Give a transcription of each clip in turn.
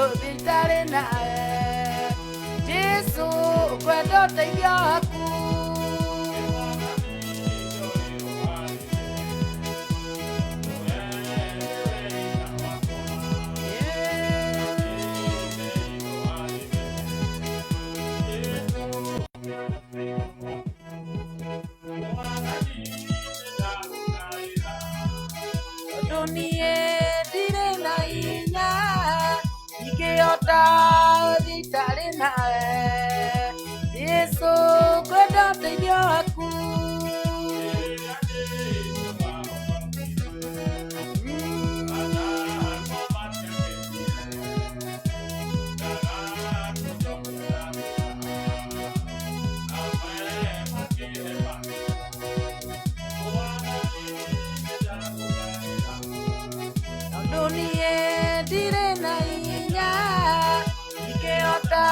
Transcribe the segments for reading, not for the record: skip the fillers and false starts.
Gũthiĩ itarĩ nawe. Jesũ, ngwenda ũteithio waku. Tondũ niĩ ndirĩ na hinya, ndingĩhota gũthiĩ itarĩ nawe. Jesũ, ngwenda ũteithio waku. Tondũ niĩ ndirĩ na hinya, ndingĩhota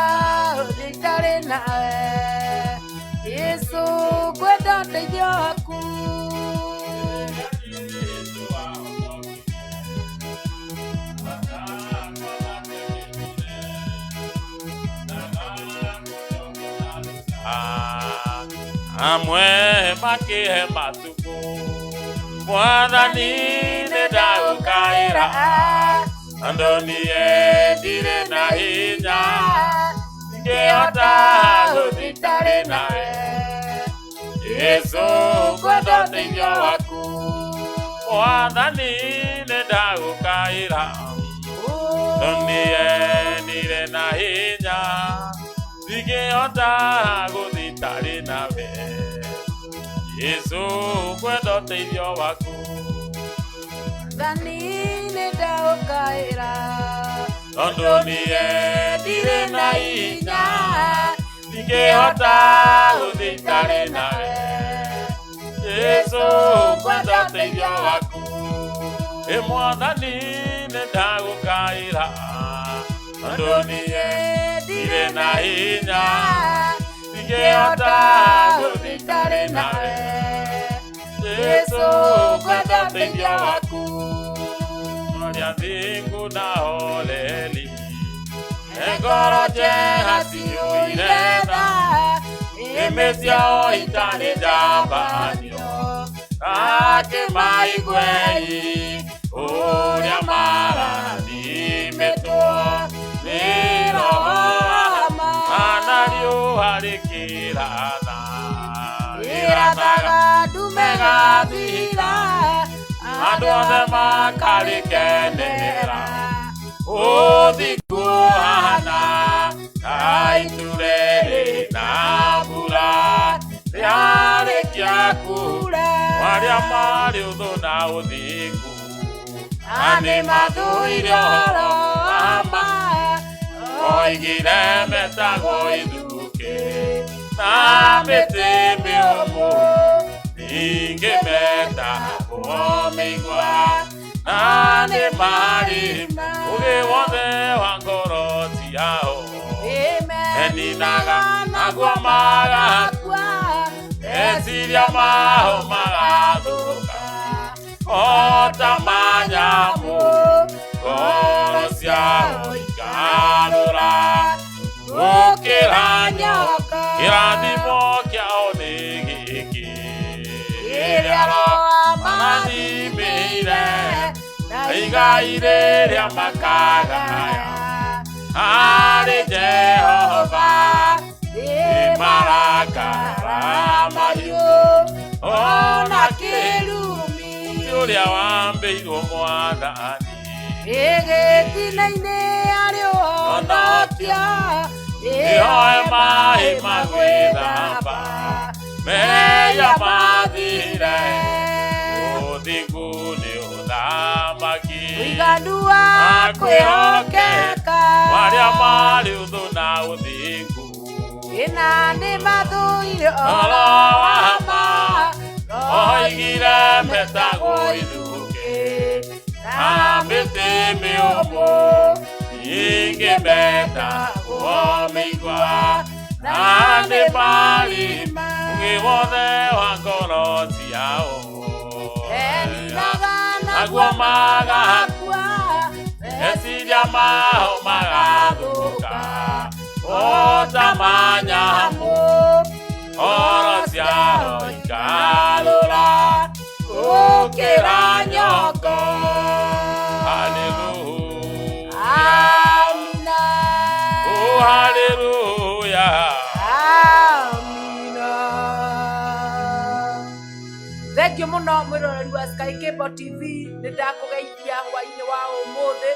gũthiĩ itarĩ nawe. Jesũ, ngwenda ũteithio waku. Amwe makĩhe matukũ, Mwathani nĩ ndagũkaĩra, tondũ niĩ ndirĩ na hinya, ndingĩhota gũthiĩ itarĩ nawe. Jesũ, ngwenda ũteithio waku. Mwathani nĩ ndagũkaĩra, tondũ niĩ ndirĩ na hinya, ndingĩhota gũthiĩ itarĩ nawe. Jesũ, ngwenda ũteithio waku. Mwathani nĩ ndagũkaĩra, Tondũ niĩ ndirĩ na hinya, ndingĩhota gũthiĩ itarĩ nawe. Jesũ, ngwenda ũteithio waku. Ĩ Mwathani nĩ ndagũkaĩra, tondũ niĩ ndirĩ na hinya, ndingĩhota gũthiĩ itarĩ nawe. Jesũ, ngwenda ũteithio waku. Arĩa thingu na horeri, ngoro njega ciyũire tha, nĩmĩ ciao itarĩ njambanio, akĩmaiguei ũrĩa marathimĩtwo nĩ Roho wa ma, na riũa rĩkĩratha, Ĩrathaga ndume gathira, andũ othe makarĩkenera. Ũthingu ũhana ta itu rĩrĩ na mbura, rĩarĩkia kuura, arĩa marĩ ũthũ na ũthingu, na nĩ mathũire ũhoro wa ma, oigire metagwo ithukĩ na mĩtĩ mĩũmũ, ningĩ metagwo mĩigua, na nĩ marĩ ũgĩ wothe wa ngoro ciao, meninaga naguo magakua, meciria mao magathũka o ta ma nyamũ, ngoro ciao ikarũra gũkĩra nyoka. Kĩrathimo kĩao nĩ gĩkĩ, Rĩrĩa Roho marathimĩire, na igai rĩrĩa makagaya harĩ Jehova, nĩ marakara mahiũ ona kĩrumi ũrĩa wambĩirwo Mwathani. Gĩgĩtina-inĩ arĩ ũhonokia, Nĩoe maĩ ma gwĩthamba, mehia mathire, ũthingu nĩ ũthamaki, ũiganu wa kwĩhokeka, arĩa marĩ ũthũ na ũthingu, ĩna nĩ mathũire ũhoro wa ma, oigire metagwo ithukĩ na mĩtĩ mĩũmũ, ningĩ metagwo mĩigua, na nĩ marĩ ũgĩ wothe wa ngoro ciao, Eninaga naguo magakua, magakua, Meciria mao magathũka o ta manyamũ, ngoro ciao ikarũra gũkĩra nyoko. Hallelujah. Amina. Oh, hallelujah. Amina. Thengiũ mũno mwĩroreri wa Sky Cable TV, nĩ ndakũgeithia hwainĩ wa ũmũthĩ.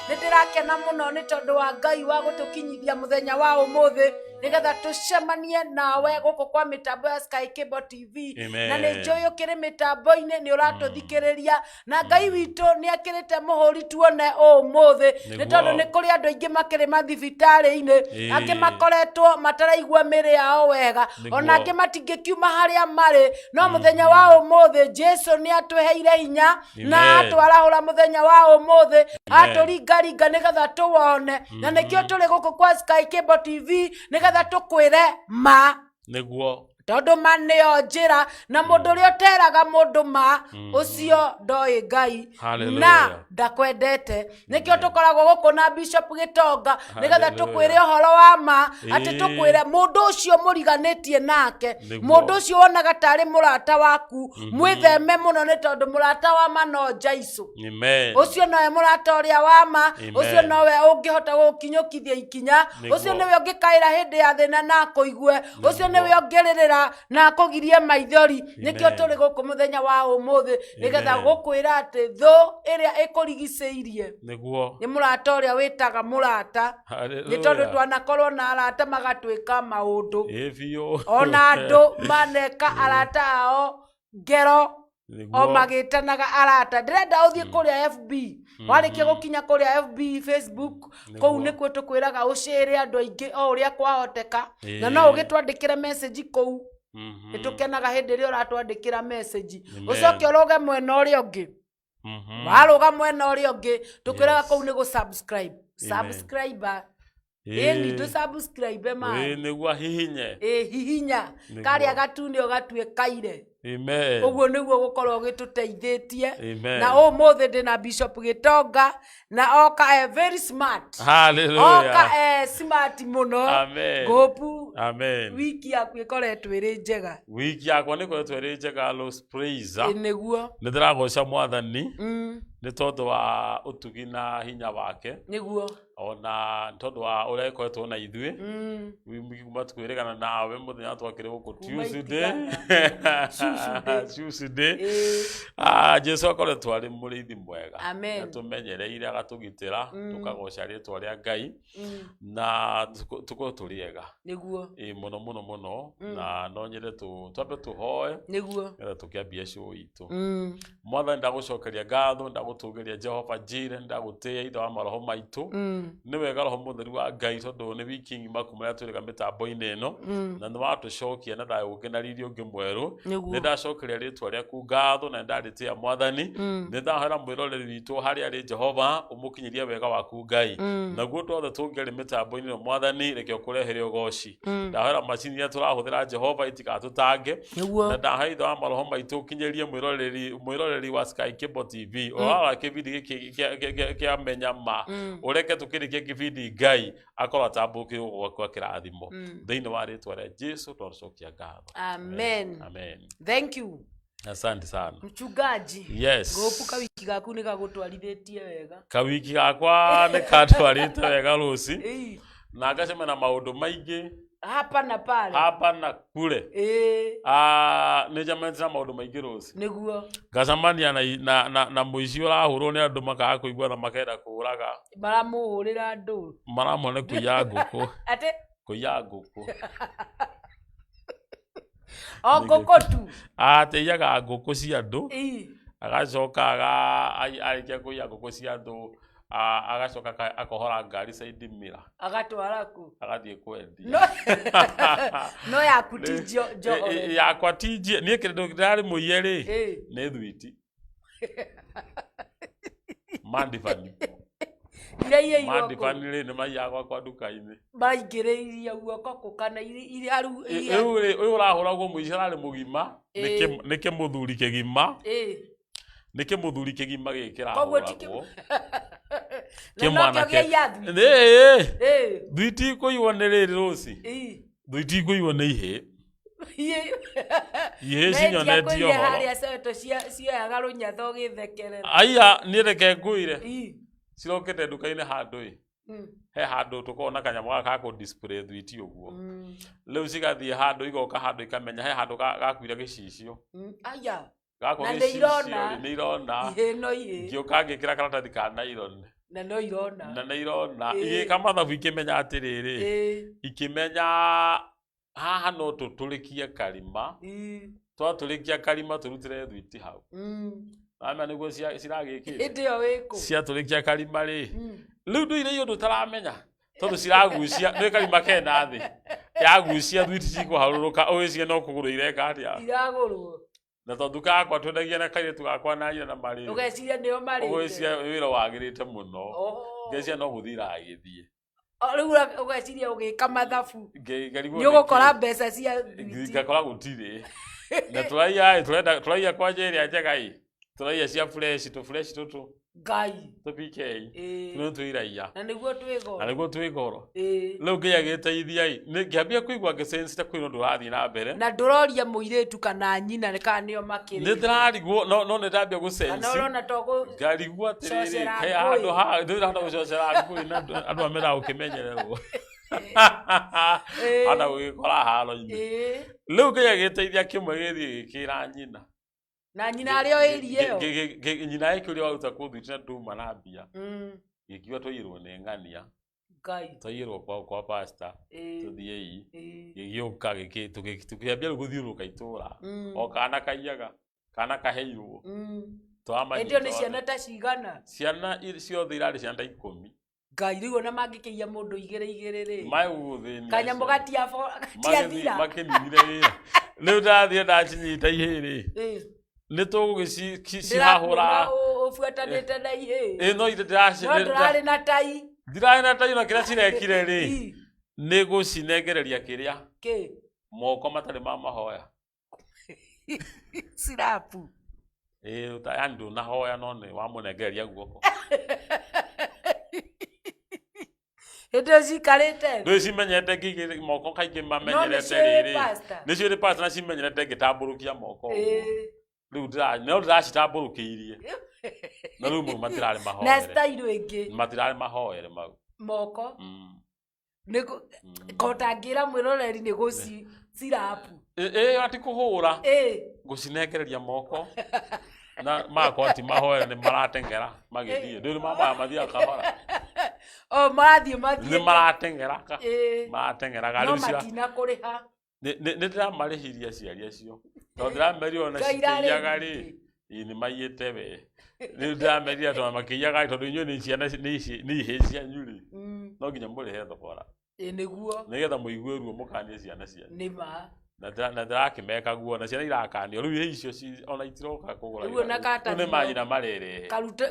Nĩ ndĩrakena mũno nĩ tondũ wa Ngai wa gũtũkinyithia mũthenya wa ũmũthĩ nĩgetha tũcemanie nawe gũkũ kwa mĩtambo ya Sky Cable TV. Amen. Na nĩ njũĩ ũkĩrĩ mĩtambo-inĩ nĩ ũratũthikĩrĩria, na Ngai witũ nĩ akĩrĩte mũhũri tuone ũmũthĩ, nĩ Nĩguo. tondũ nĩ kũrĩ andũ aingĩ makĩrĩ mathibitarĩ-inĩ, Ĩĩ. angĩ makoretwo mataraigua mĩĩrĩ yao wega, Nĩguo. ona angĩ matingĩkiuma harĩa marĩ, no mũthenya wa ũmũthĩ Jesu nĩ atũheire hinya na Amen. atwarahũra mũthenya wa ũmũthĩ, Amen. atũringaringa nĩgetha tũwone, na nĩkĩo tũrĩ gũkũ kwa Sky Cable TV nĩgetha tũkwĩre ma, Nĩguo. tondũ ma nĩyo njĩra, na mũndũ ũrĩa ũteraga mũndũ ma ũcio ndoĩ Ngai Hallelujah. na ndakwendete. Nĩkĩo tũkoragwo gũkũ na Bishop Gĩtonga nĩgetha Hallelujah. tũkwĩre ũhoro wa ma, atĩ Ĩĩ. tũkwĩre mũndũ ũcio mũriganĩtie nake, Nĩguo. mũndũ ũcio wonaga tarĩ mũrata waku, mwĩtheme mũno nĩ tondũ mũrata wa ma no Jesũ. Amen. Ũcio nowe mũrata ũrĩa wa ma, Amen. ũcio nowe ũngĩhota gũkinyũkithia ikinya, Nĩguo. ũcio nĩwe ũngĩkaĩra hĩndĩ ya thĩna na akũigue, ũcio nĩwe ũngĩrĩrĩra na akũgirie maithori. Nĩkĩo Amen. tũrĩ gũkũ mũthenya wa ũmũthĩ nĩgetha Amen. gũkwĩra atĩ thũ ĩrĩa ĩkũrigicĩirie Nĩguo. nĩ mũrata ũrĩa wĩtaga mũrata, nĩ tondũ Hallelujah. twanakorwo na arata magatwĩka maũndũ, Ĩ biũ. ona andũ maneka arata ao ngero o Nĩguo. magĩtanaga arata. Ndĩrenda ũthiĩ kũrĩa FB, warĩkia gũkinya kũrĩa FB Facebook, kũu Nĩguo. nĩkuo tũkwĩraga ũcĩre andũ aingĩ o ũrĩa kwahoteka, na no Ĩĩ. ũgĩtwandĩkĩre message kũu. Mhm. Nĩ tũkenaga hĩndĩ ĩrĩa ũratwandĩkĩra message. Amen. Ũcoke ũrũge mwena ũrĩa ũngĩ, Mhm. warũga mwena ũrĩa ũngĩ tũkwĩraga Yes. kũu nĩ gũ subscribe. Amen. Subscriber. Ĩĩ. Ĩni tũ subscribe ma. Ĩĩ, nĩguo ahihinye. Ĩ hihinya Nĩguo. karĩa gatune ũgatue kaire. Amen. Ũguo nĩguo gũkorwo gĩtũteithĩtie. Amen. Na ũmũthĩ ndĩna Bishop Gĩtonga na oka e very smart. Hallelujah. Oka e smart mũno. Amen. Ngũpu Amen. wiki yaku ĩkoretwo ĩrĩ njega. Wiki yakwa nĩ ĩkoretwo ĩrĩ njega, Rose Praiser. Ĩ nĩguo. Nĩ ndĩragoca Mwathani nĩ tondũ wa ũtugi na hinya wake, Nĩguo. ona nĩ tondũ wa ũrĩa ĩkoretwo na ithuĩ kuma twĩrĩgana nawe mũthenya twakĩrĩ gũkũ Kuma Tuesday. itigana. Tuesday. Tuesday. Ĩĩ. Jesu akoretwo arĩ mũrĩithi mwega. Amen. Atũmenyereire agatũgitĩra, tũkagoca rĩtwa rĩa Ngai na tũkorwo tũrĩ ega. Nĩguo. Ĩ mũno mũno mũno, na no nyende twambe tũhoe Nĩguo. nĩgetha tũkĩambie show itũ. Mwathani, ndagũcokeria ngatho, ndagũtũgĩria Jehova Jireh, ndagũtĩĩa ithe wa maroho maitũ. Nĩ wega roho mũtheru wa Ngai, tondũ nĩ wiki ng'ima kuma rĩrĩa twĩrĩga mĩtambo-inĩ ĩno, na nĩ watũcokia na thayũ ũngĩ na riri ũngĩ mwerũ. Nĩguo. Nĩ ndacokeria rĩtwa rĩaku ngatho na nĩ ndarĩtĩĩa Mwathani. Nĩ ndahoera mwĩroreri witũ harĩa arĩ Jehova, ũmũkinyĩrie wega waku Ngai. Naguo ũndũ wothe tũngĩarĩ mĩtambo-inĩ ĩno Mwathani, reke ũkũrehere ũgoci. Ndahoera macini iria tũrahũthĩra Jehova itigatũtange. Nĩguo. Na ndahoera ithe wa maroho maitũ ũkinyĩrie mwĩroreri wa Sky Cable TV, ũrarora kĩbindi gĩkĩ kĩa Menya Ma, ũreke tũkĩrĩkie kĩbindi Ngai akorwo atambũkĩirwo gwakwa kĩrathimo. Thĩinĩ wa rĩtwa rĩa Jesu twacokia ngatho. Amen. Amen. Thank you. Asante sana. Mchungaji. Yes. Ngũpu kawiki gaku nĩ gagũtwarithĩtie wega. Kawiki gakwa nĩ kantwarĩte wega rũci. Ĩĩ. Na ngacemania na maũndũ maingĩ Hapa na pale. hapa na kule. Ĩĩ. Nĩ njemanĩtie na maũndũ maingĩ rũci. Nĩguo. Ngacemania na mũici ũrahũrwo nĩ andũ makaga kũigua na makenda kũũraga. Maramũhũrĩra ndũru. Maramwona kũiya ngũkũ. Atĩ? Kũiya ngũkũ. O ngũkũ tu. Ateiyaga ngũkũ cia andũ. Ĩĩ. Agacoka arĩkia kũiya ngũkũ cia andũ, agacoka akohora ngari side mirror. Agatwara kũ? Agathiĩ kwendia. No, no yaku ti njohore. Yakwa ti niĩ kĩndũ ndĩrarĩ mũiye rĩ, Ĩĩ. nĩ thwiti. Mandibani. Iria iyairwo kũ? Mandibani rĩ, nĩ maiyaga gwakwa nduka-inĩ. Maingĩrĩirie guoko kũ kana irĩ haru Rĩu rĩ, ũyũ ũrahũragwo mũici ararĩ mũgima, Ĩĩ. nĩ kĩmũthuri kĩgima. Ĩĩ. Nĩ kĩmũthuri kĩgima gĩkĩ Koguo ti kĩrahũragwo. Na nokĩo kĩmwanake gĩaiya thwiti. Ĩĩ, Ĩĩ, thwiti ikũiywo nĩ rĩrĩ rũci ĩĩ. Thwiti ikũiywo nĩ ihĩ. Ihĩ Ihĩ Na cinyonetie itiakũire ũhoro. harĩa coeto cioyaga rũnyatha ũgĩthekerera. Aya niĩ reke ngwĩre. Ĩĩ. Cirokĩte nduka-inĩ handũ ĩ. He handũ tũkoragwo na kanyamũ gaka ga kũ display thwiti ũguo. Rĩu cigathiĩ handũ igoka handũ ikamenya he handũ gakuire gĩcicio. Aya. Gakwa Na nĩ gĩcicio irona. rĩ, nĩ irona. Ihĩ no ihĩ. Ngĩũka ngĩkĩra karatathi ka nylon. Na no irona. Na nĩ irona. Ĩĩ. Igĩka mathabu ikĩmenya atĩrĩrĩ. Ĩĩ. Ikĩmenya haha no tũtũrĩkie karima. Ĩĩ. Twatũrĩkia karima tũrutĩre thwiti hau. Namenya nĩguo ciragĩkĩte. Hĩndĩ ĩyo wĩkũ? Ciatũrĩkia karima rĩ. Rĩu ndũire ũndũ ũtaramenya. Tondũ ciragucia, nĩ karima kena thĩ. Yagucia thwiti cikũharũrũka, ũgĩciria no kũgũrũ ireka atĩa. Iragũrwo. Na tondũ nduka yakwa twendagia na kairĩtu gakwa na nyina na marĩ. Ũgeciria nĩo marĩte. Ũgwĩciria wĩra wagĩrĩte mũno. Oho. Ngeciria no gũthiĩ iragĩthiĩ. O, rĩu ũgeciria ũgĩka mathabu. Ngarigwo Nĩ ũgũkora mbeca cia thwiti. Ngakora gũtirĩ. Na tũraiya ĩ, tũrenda tũraiya kwanja ĩrĩa njega ĩ. Tũraiya cia fresh, tũ fresh tũtũ. Ngai. Tũ PK. Ĩĩ. Tũrĩa twĩraiya. Na nĩguo twĩ Na goro. nĩguo twĩ goro. Ĩĩ. Rĩu Ngai agĩteithia ĩ, nĩ ngĩambia kũigua ngĩsense ta kwĩna ũndũ ũrathiĩ na mbere. Na ndũroria mũirĩtu kana nyina nĩ kana nĩo Nĩ makĩrĩte. ndĩrarigwo no no nĩ ndambia Kana gũsense. ũrona to gũ Ngarigwo atĩrĩrĩ, Cocera kaĩ ngũĩ. handũ haha ndĩrahota gũcocera ngũĩ na andũ aya mendaga gũkĩmenyererwo. Ĩĩ. Ana gũgĩkora haro-inĩ. Ĩĩ. Rĩu Ngai agĩteithia kĩmwe gĩthiĩ gĩkĩra nyina. Na nyina arĩ o ĩria ĩyo. Nyina ĩkĩũria waruta kũ thwiti na nduma na mbia. Gĩkiuga twaiyĩrwo nĩ ng'ania. Ngai. Twaiyĩrwo kwa pastor. Ĩĩ. Tũthiĩi. Ĩĩ. Gĩgĩũka tũkĩambia rĩu gũthiũrũrũka itũra. O kana kaiyaga, kana kaheirwo. Twamanyita Hĩndĩ ĩyo nĩ othe. ciana ta cigana? Ciana ciothe irarĩ ciana ta 10. Ngai rĩu ona mangĩkĩiya mũndũ igĩrĩ igĩrĩ rĩ. Magũthĩnia. Kanyamũ gatiathira. Makĩninire wĩra. Rĩu ndathiĩ ndacinyita ihĩĩ rĩ. Ĩĩ. Nĩ tũgũgĩcihahũra. Ndĩrakuona ũbuatanĩte na ihĩĩ. Ĩĩ no ithe ndĩraci. No ndũrarĩ na tai. Ndirarĩ na tai na kĩrĩa cirekire rĩ. Ii. Nĩ gũcinengereria kĩrĩa. Kĩ? Moko matarĩ ma mahoya. Sirapu. Ĩĩ yani ndũnahoya no nĩ wamũnengereria guoko. Hĩndĩ ĩyo cikarĩte thĩ. Ndũĩ cimenyerete ngĩigĩrĩ moko kaingĩ No nĩ mamenyerete ciũĩ rĩrĩ. pastor. Nĩ ciũĩ pastor na cimenyerete ngĩtambũrũkia moko ũguo. Ĩĩ. Rĩu no ndĩracitambũrũkĩirie. Na rĩu mau matirarĩ Na mahoere. style ĩngĩ. Matirarĩ mahoere mau. Moko. Nĩ ko ũtangĩra mwĩroreri nĩ gũci sirapu. Ĩĩ ati kũhũra. Ĩĩ. Gũcinengereria moko. Na magakorwo ti mahoere nĩ marateng'era magĩthiĩ. Ndũĩ nĩ mamaya mathiaga kahora. O marathiĩ mathiĩte. Nĩ marateng'eraga. Ĩĩ. Marateng'eraga. No Rĩu cira matinakũrĩha. Nĩ ndĩramarĩhirie aciari acio. Tondũ ndĩramerire ona Ngai irarĩ cikĩiyaga rĩ. nyingĩ. Ĩĩ nĩ maiyĩte we. Rĩu ndĩramerire tondũ makĩiyaga rĩ, tondũ inyuĩ nĩ ciana nĩ ihĩĩ cianyu rĩ. No nginya mũrĩhe thogora. Ĩĩ nĩguo. Nĩgetha mũigue ruo mũkanie ciana cianyu. Nĩ ma. Na ndĩrakĩmeka guo na ciana irakanio. Rĩu ihĩĩ icio ona itiroka kũgũra. Rĩu ona Rĩu nĩ karatathi manyina marerehe.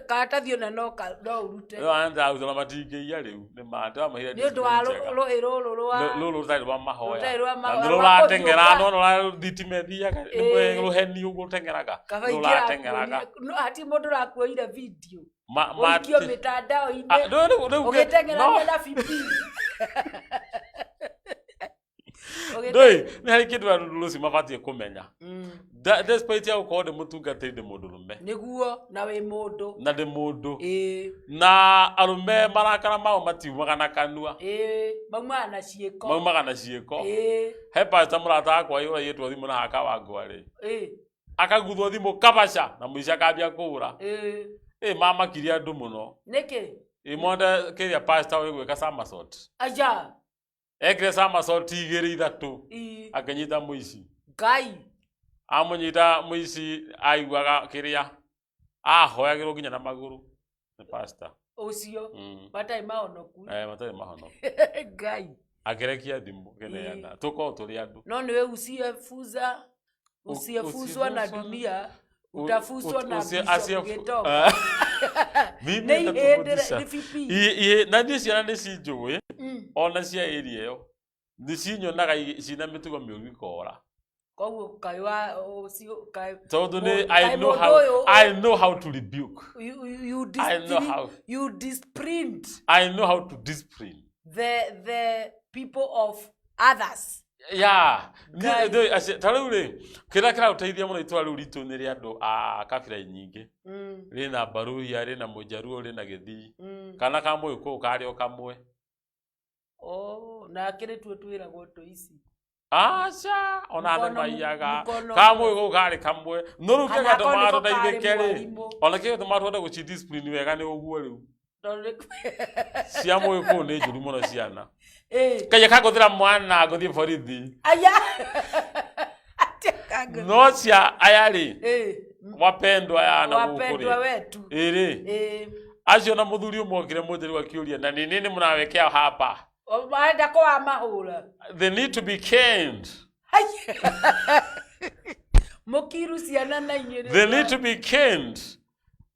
Karatathi ona no ũrute. Rĩu ona ndĩraruta na matingĩiya rĩu. Nĩ ma ndĩramahire Nĩ ũndũ wa njega. rũhĩ rũrũ rwa Rũrũ rũtarĩ rwa mahoya. Rũtarĩ rwa Na mahoya, nĩ rwa rũrateng'era kũhiũka. no rũra thitima ĩthiaga. Ĩĩ. Rũheni ũguo rũteng'eraga. Kaba Rũrateng'eraga. ingĩrakuonire. No hatirĩ mũndũ ũrakuoire video. Ũikio mĩtandao-inĩ. Ũgĩteng'erania na bibi. Ndũĩ nĩ harĩ kĩndũ andũ rũciũ mabatiĩ kũmenya. Despite ya gũkorwo ndĩ mũtungatĩri ndĩ mũndũrũme. Nĩguo na wĩ mũndũ. Na ndĩ mũndũ. Ĩĩ. Na arũme marakara mao matiumaga na kanua. Ĩĩ, maumaga na ciĩko. Maumaga na ciĩko. Ĩĩ. He pastor mũrata wakwa ũraiyĩtwo thimũ na haka Wangwarĩ. Ĩĩ. Akaguthwo thimũ kabaca na mũici akambia kũũra. Ĩĩ. Ĩĩ mamakirie andũ mũno. Nĩkĩ? Ĩĩ monde kĩrĩa pastor ũyũ gwĩka somersault. Aja. Ekire somersault igĩrĩ ithatũ. Ĩĩ. Akĩnyita mũici. Ngai. Amũnyita mũici aiguaga kĩrĩa ahoyagĩrwo nginya na magũrũ nĩ pastor. Ũcio. Matarĩ mahonoku. Matarĩ mahonoku. Ngai. Akĩrekia thimũ kĩneana. Tũkorwo tũrĩ andũ. No nĩwe usiyefuza usiyefuzwa na dunia utafuzwa na Bishop Gĩtonga. Mimi Nĩ ihĩndĩ nitatufundisha. nĩ bibi. Na niĩ ciana nĩ cinjũĩ ona cia area ĩyo nĩ cinyonaga cina mĩtugo mĩũru ikora. Koguo kaĩ wa ũcio kaĩ Tondũ nĩ Mũndũ- I kaĩ know mũndũ how ũyũ- I know how to rebuke. you I know how. you disprint I know how to discipline. the people of others. Yeah. Ngai. Ta rĩu rĩ, kĩrĩa kĩraũteithia mũno itũra rĩu ritũ nĩ rĩa andũ a kabira nyingĩ. Rĩna Baruhia, rĩna Mũjaruo, rĩna Gĩthii. Kana ka Mũgĩkũyũ karĩ o kamwe. Oh, na akĩrĩ tuo twĩragwo tũ ici. Aca, ona nĩ Mũkono- maiyaga. mũkono- Ka Mũgĩkũyũ karĩ kamwe. No rĩu Kana kĩrĩa akorwo gĩatũmaga nĩko karĩ tũteithĩke rĩ, mwarimũ. ona kĩrĩa gĩatũmaga tũhote gũci discipline wega nĩ ũguo rĩu. Tondũ nĩ- Cia Mũgĩkũyũ nĩ njũru mũno ciana. Ĩ. Kaiya kangũthĩra mwana ngũthiĩ borithi. Aya. Atia kangũthĩra. No cia aya rĩ, Ĩ. wapendwa aya na gũkũ Wapendwa rĩ. wetu. Ĩ rĩ, Ĩ. acio na mũthuri ũmwe okire mũnjĩrĩ akiũria na nĩ nini mnawekea hapa? O, Marenda kũwamahũra. They need to be caned. Hai. Mũkiru ciana na inyuĩ. They need to be caned.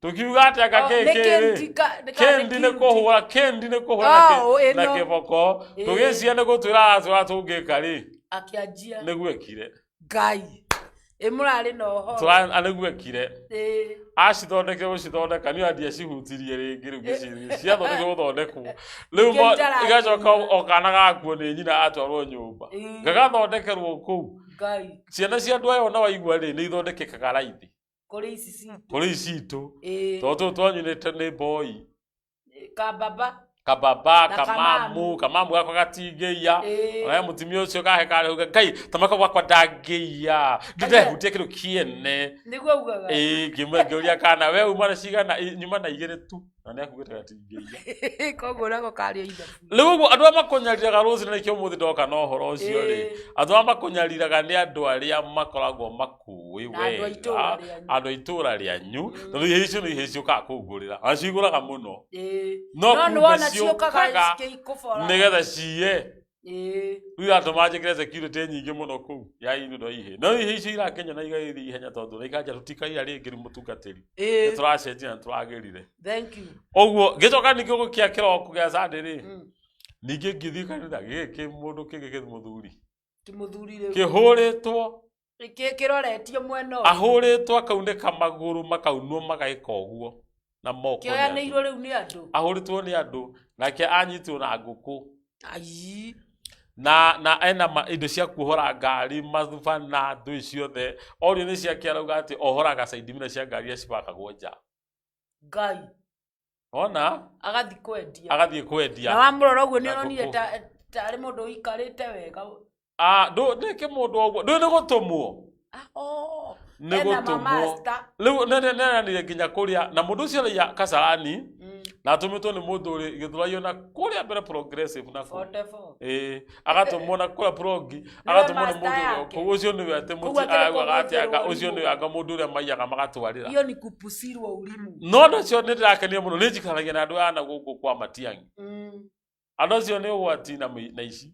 Tukiuga atĩa Oh, ka nĩ kĩ kendi rĩ? ka- nĩ ka- nĩ Kendi nĩ kendi. kũhũra, kendi nĩ kũhũra na Oh, na ĩno. kĩboko. Ĩ. Tũgĩcia nĩ gũtwĩra aratwĩra tũngĩka rĩ, Akĩanjia. nĩguo ekire. Ngai. Ĩ mũrarĩ na ũhoro. Tũra nĩguo ekire. Ĩ. Acithondekire gũcithondeka niĩ ndiacihutirie rĩngĩ rĩu ngĩciria ciathondekire gũthondekwo rĩu Ingĩ itarakinya. igacoka o kana gakuo nĩ nyina atwarwo nyũmba Ĩ. gagathondekerwo kũu. Ngai. Ciana cia andũ aya ona waigua rĩ, nĩ ithondekekaga raithi Kũrĩ ici citũ. Kũrĩ ici itũ. Ĩ. Tondũ tũtũ twanyu nĩ boy. Kababa. Kababa. Na kamamu kamamu. Kamamu gakwa gatingĩiya. Ĩ. Onawe mũtumia ũcio kahe karĩ ngai tamaka gwakwa ndangĩiya, ndĩrehutia kĩndũ kĩene. Nĩguo ugaga. Ĩĩ, ngĩũria kana we uma na cigana. Ĩ, nyuma na igĩrĩ tu na nĩ akugĩte gatingĩiya. Koguo nako karĩ o ithabu. Rĩu ũguo andũ arĩa makũnyariraga rũcinĩ, na nĩkĩo ũmũthĩ ndoka na ũhoro ũcio rĩ, Ĩĩ. andũ arĩa makũnyariraga nĩ andũ arĩa makoragwo makũĩ Na andũ a itũũra wega, rĩanyu. Andũ a itũũra rĩanyu, tondũ ihĩĩ icio nĩ ihĩĩ ciũkaga kũngũrĩra na cigũraga mũno. Ĩ. No No kumbe nĩwona ciũkaga ciũkaga cikĩkũbora. nĩgetha ciye. Ĩ. Rĩu iratũma njĩkĩre security nyingĩ mũno kũu ya indo ihĩĩ, no ihĩĩ icio irakenya na igagĩthiĩ ihenya tondũ na ikanja tũtikaiya rĩngĩ rĩu mũtungatĩri. Ĩ. Nĩ tũracenjia na tũragĩrire. Thank you. Ũguo ngĩcoka ningĩ gũkia kĩroko gĩa Sunday rĩ, ningĩ ngĩthiĩ kanitha gĩkĩ mũndũ kĩngĩ kĩ mũthuri. Ti mũthuri rĩu. Kĩhũrĩtwo. Kĩroretio mwena ũyũ. Ahũrĩtwo akaunĩka magũrũ, makaunwo magaĩka ũguo na moko nĩ andũ. Kĩoyanĩirwo rĩu nĩ andũ. Ahũrĩtwo nĩ andũ nake anyitwo na ngũkũ. Ai. Na ena indo cia kuohora ngari, mathubana, ndũĩ ciothe orio nĩ ciake, arauga atĩ ohoraga caindimina cia ngari iria cibakagwo nja. Ngai. Ona Agathiĩ kwendia. Agathiĩ kwendia. Na wamũrora ũguo nĩ Na ũronire ngũkũ. ta tarĩ mũndũ ũikarĩte wega. Ah, ndũ nĩkĩ mũndũ ũguo ndũĩ nĩ gũtũmwo. Ah, oh. Nĩ Ena gũtũmwo. mamaster. Rĩu nĩnanire nginya kũrĩa na mũndũ ũcio araiya Kasarani na atũmĩtwo nĩ mũndũ ũrĩ Gĩthũrai na kũrĩa mbere Progressive na kũu. 44. Ĩĩ, agatũmwo na kũrĩa Progi, agatũmwo nĩ master mũndũ ũrĩa yake. kũu ũcio nĩwe atĩ Koguo mũti akĩrĩ araugaga atĩ anga kũhũthĩrwo ũcio ũrimũ. nĩwe anga mũndũ ũrĩa maiyaga magatwarĩra. Hiyo ni kupusirwo ulimu. No ũndũ ũcio nĩ ndĩrakenio mũno nĩ njikaranagia na andũ aya na gũkũ kwa Matiang'i. Andũ acio nĩ ũgwati na na ici.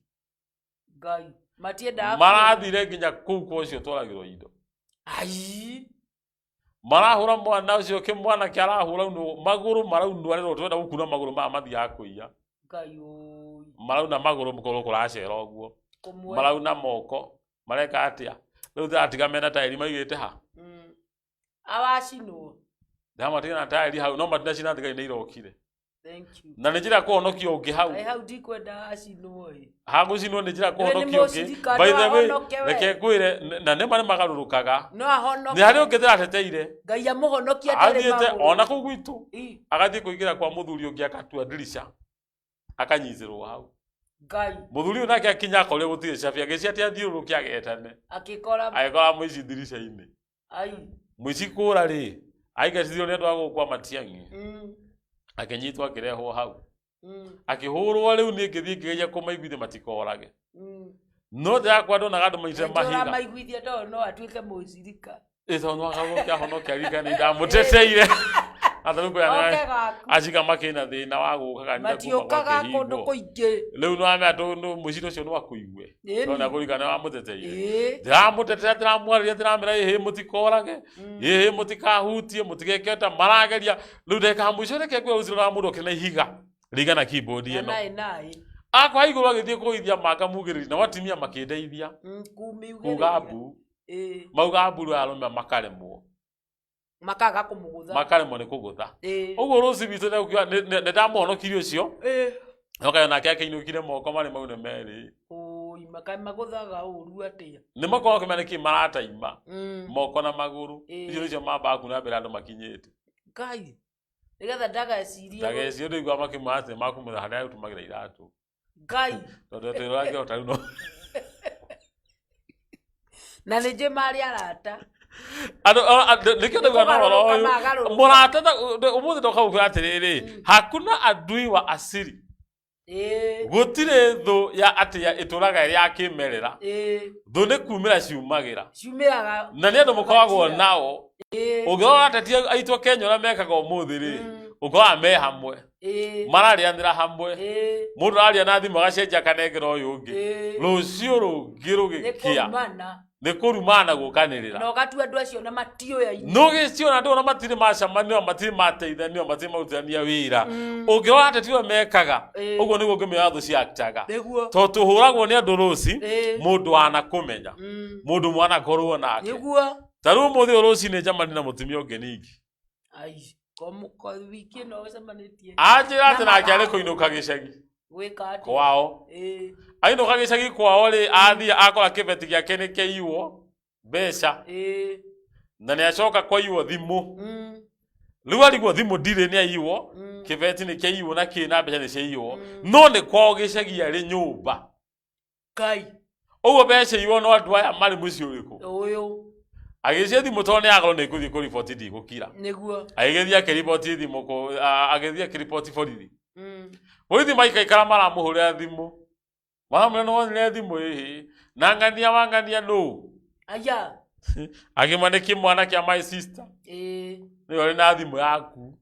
Ngai. Matiendaga. Marathire nginya kũu kwa ũcio twaragĩrwo indo. Ai. Marahũra mwana ũcio kĩmwana kĩarahũra unwo magũrũ maraunwo arĩrwo twenda gũkuna magũrũ maya mathiaga kũiya. Ngai ũi. Marauna magũrũ mũkorwo kũracera ũguo. Kũmwe. Marauna moko mareka atĩa rĩu ndĩratiga mena taĩri maigĩte ha. Awacinwo. Ndĩramatiga na taĩri hau no matinacina, thigari nĩ irokire. Thank you. Na nĩ njĩra kũhonokia ũngĩ hau. Kaĩ hau ndikwenda acinwo ĩ. Hagũcinwo nĩ njĩra Nĩ kũhonokia ũngĩ. mũcirika, By no the way, ahonoke we. reke ngwĩre na nĩma nĩ magarũrũkaga. No ahonoke. Nĩ harĩ ũngĩ ndĩrateteire. Ngai amũhonokie atarĩ Athiĩte magũrũ. ona kũu gwitũ, Ĩ, agathiĩ kũingĩra kwa mũthuri ũngĩ akatua ndirica akanyitĩrwo hau. Ngai. Mũthuri ũyũ nake akinya akorire gũtirĩ cabi, agĩcia atĩ athiũrũrũke agetane. Akĩkora. Agĩkora mũici ndirica-inĩ. Ai. Mũici kũra rĩ, aingatithirio nĩ andũ a gũkũ kwa Matiang'i. Akĩnyitwo akĩrehwo hau. Akĩhũrwo rĩu niĩ ngĩthiĩ ngĩgeria kũmaiguithia matikorage. No ndĩrakwa ndonaga andũ manyitĩte Rĩngĩ mahiga. ũramaiguithia tondũ no atuĩke mũcirika. Ĩ tondũ no akagoke ahonoke aririkane ndamũteteire. Ata rĩu kwĩra Oke gaku. acika makĩna thĩna wa gũka kanitha kuma Matiũkaga kũndũ gwakĩhingwo. kũingĩ. Rĩu nĩwamenya mũciri ũcio no akũigue. Ĩni. Tondũ nĩakũririkana nĩwamũteteire. Ĩĩ. Ndĩramũtetera, ndĩramwarĩria, ndĩramwĩra ĩhĩ mũtikorage, ĩhĩ mũtikahutie, mũtigeke ta marageria. Rĩu ndagĩka ya mũico reke ngwĩre ũcio wa mũndũ okĩra na ihiga rĩigana keyboard Na ĩno. naĩ naĩ. Akwa igũrũ agĩthiĩ kũgũithia manga mugĩrĩri na watimia makĩndeithia. Kumiugĩrĩria. Kuga mbu. Mauga mburu arũme makaremwo. Makaga kũmũgũtha. Makaremwo nĩ kũgũtha. Ũguo rũci witũ nĩ ndamũhonokirie ũcio. Nokayo nake akĩinũkire moko marĩ maune merĩ. Ũi, makaĩ magũthaga ũru atĩa? Nĩ makoragwo makĩmenya nĩkĩ marataima. Moko na magũrũ. Icio nĩcio mambaga kuna mbere andũ makinyĩte. Ngai, nĩgetha ndagecirie. Ndagecirie ndũigua makĩmwĩra atĩ makũmwĩra harĩa agũtumagĩra iratũ. Ngai. Tondũ twĩroragĩra o ta rĩu no. Na nĩ njũĩ marĩ arata. Andũ nĩkĩo ndauga na ũhoro Nĩkũgarũrũka ũyũ. magarũrũka. Mũrata ũmũthĩ ndoka gũkwĩra atĩrĩrĩ, hakuna adui wa asili. Gũtirĩ thũ ya atĩ ĩtũraga ĩrĩ ya kĩmerera. Thũ nĩ kumĩra ciumagĩra. Ciumĩraga. Na nĩ andũ mũkoragwo nao. Ũngĩrora ateti aitũ a Kenya ũrĩa mekaga ũmũthĩ rĩ, ũkoraga me hamwe. Mararĩanĩra hamwe. Mũndũ araria na thimũ agacenjia akanengera ũyũ ũngĩ. Rũciũ rũngĩ Nĩ rũgĩkĩa. kũrumana. Nĩ kũrumana na gũkanĩrĩra. Na ũgatua andũ acio na matiũyaine. Nũgĩciona andũ ona matirĩ macemania, matirĩ mateithania, matirĩ marutithania wĩra. Ũngĩrora ateti ũrĩa mekaga, ũguo nĩguo ũngĩmenya thũ ciaktaga. Nĩguo. Tondũ tũhũragwo nĩ andũ rũci, mũndũ wanakũmenya, mũndũ mwanakorwo nake. Nĩguo. Ta rĩu ũmũthĩ ũyũ rũcinĩ njemanie na mũtumia ũngĩ ningĩ. Ai, ko wiki ĩno ũcemanĩtie. Anjĩra atĩ Na nake arĩ mathako. kũinũka gĩcagi Gwĩka atĩa? kwao. Ainũka gĩcagi kwao rĩ, athiĩ akora kĩbeti gĩake nĩ kĩaiywo mbeca. Na nĩ acoka kwaiywo thimũ. Rĩu arigwo thimũ ndirĩ nĩ aiywo, kĩbeti nĩ kĩaiywo na kĩ na mbeca nĩ ciaiywo. No nĩ kwao gĩcagi arĩ nyũmba. Ngai. Ũguo mbeca iwo no andũ aya marĩ mũciĩ ũrĩkũ? Ũyũ. Agĩcia thimũ tondũ nĩ akorwo nĩ ngũthiĩ kũriboti ndigũkira. Nĩguo. Agĩgĩthiĩ akĩriboti thimũ agĩthiĩ akĩriboti borithi. Borithi maikaikara maramũhũrĩra thimũ. Maramwĩra nĩ wonire thimũ ĩhĩ. Na ng'ania wa ng'ania nũ? Aya. Agĩmwa nĩ kĩmwana kĩa my sister. Nĩwe ũrĩ na thimũ yaku.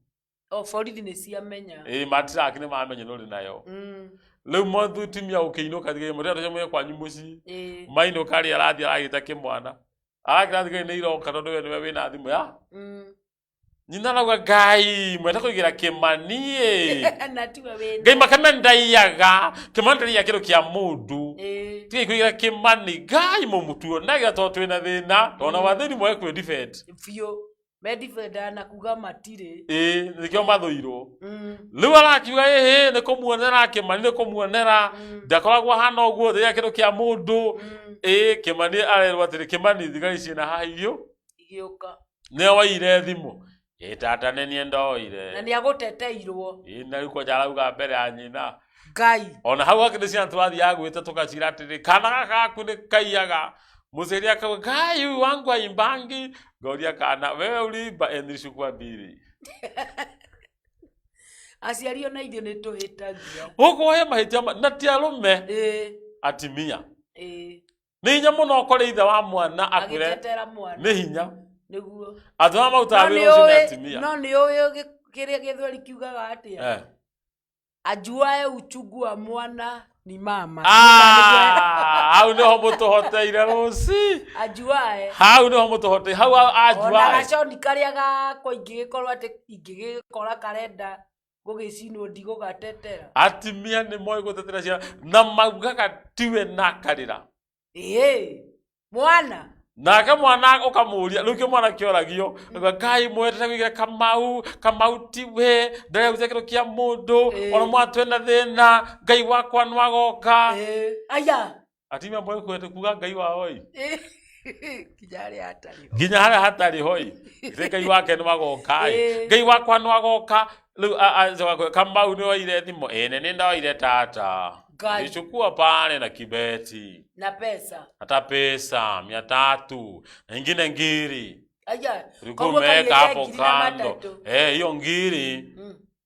O borithi nĩ ciamenya. Ĩĩ matiraki nĩ mamenya nĩ ũrĩ nayo. Rĩu mũtumia ũkĩinũka thigari mũtĩ atũcemanie kwanyu mũciĩ. Mainũka rĩ arathiĩ aragĩta kĩmwana. Arakĩra thigari nĩ iroka tondũ we nĩwe wĩna thimũ ya. Nyina arauga Ngai mwenda kũigĩra Kĩmani ĩ. Na tiwe wĩna. Ngai makame ndaiyaga. Kĩmani ndaiyaga kĩndũ kĩa mũndũ. Tigai kũigĩra Kĩmani Ngai mũmutuonagira tondũ twĩna thĩna. Tondũ ona wathĩni mwage kwĩ defend. Biũ. Medifendaga na kuga matirĩ. Ĩĩ nĩkĩo mathũirwo. Rĩu arakiuga ĩhĩ nĩ kũmuonera Kĩmani nĩ kũmuonera. Ndakoragwo ahana ũguo ndaiyaga kĩndũ kĩa mũndũ. Ĩĩ Kĩmani arerwo atĩrĩ Kĩmani thigari ciĩna haha irio. Igĩũka. Nĩwe waiyire thimũ. Ĩĩ tata nĩ niĩ ndoire. Na nĩ agũteteirwo. Ĩĩ na rĩu kwanja arauga mbere ya nyina. Ngai. Ona hau hakĩrĩ ciana tũrathiaga gwĩta tũgacira atĩrĩ kana gaka gaku nĩ kaiyaga. Mũciari akauga Ngai huyu wangu haimbangi. Ngoria kana wewe uliiba eh nilichukua mbili. Aciari ona ithuĩ nĩ tũhĩtagia. Gũkũ he mahĩtia na ti arũme. Atimia. Nĩ hinya mũno ũkore ithe wa mwana akwĩre Agĩtetera mwana. Nĩ hinya. Nĩguo. Andũ arĩa marutaga No wĩra ũcio nĩ nĩũĩ- atumia. No nĩũĩ kĩrĩa gĩthweri kiugaga atĩa? Ajuae uchungu wa mwana ni mama. Ah, hau nĩho mũtũhoteire rũci. Ajuae. Hau nĩho mũtũhoteire. Hau Ona ajuae. gaconi karĩa gakwa ingĩgĩkorwo atĩ ingĩgĩkora karenda gũgĩcinwo ndigũgatetera. Atumia nĩ moĩ gũtetera ciana na maugaga tiwe na akarĩra. Ĩĩ, mwana. Nake mwana ũkamũria, rĩu kĩo mwana kĩoragio, auga, Ngai mwendete kũigĩra Kamau, Kamau tiwe, ndarehute kĩndũ kĩa mũndũ, ona mwana twĩna thĩna, Ngai wakwa nĩ agoka. Aya. Atumia moĩ kwenda kuga Ngai wao ĩ. Nginya harĩa hatarĩ ho. Nginya harĩa hatarĩ ho ĩ. Githĩ Ngai wake nĩ agoka ĩ. Ngai wakwa nĩ agoka. Rĩu acoka kwĩra, Kamau nĩ oire thimũ, ĩ nĩ niĩ ndoire tata. Ngai. Nilichukua pale na kibeti. Na pesa. Hata pesa 300 na ingine ngiri. Aya, Ulikuwa koguo umeweka kaiyĩte hapo ngiri na kando. matatũ. Hiyo ngiri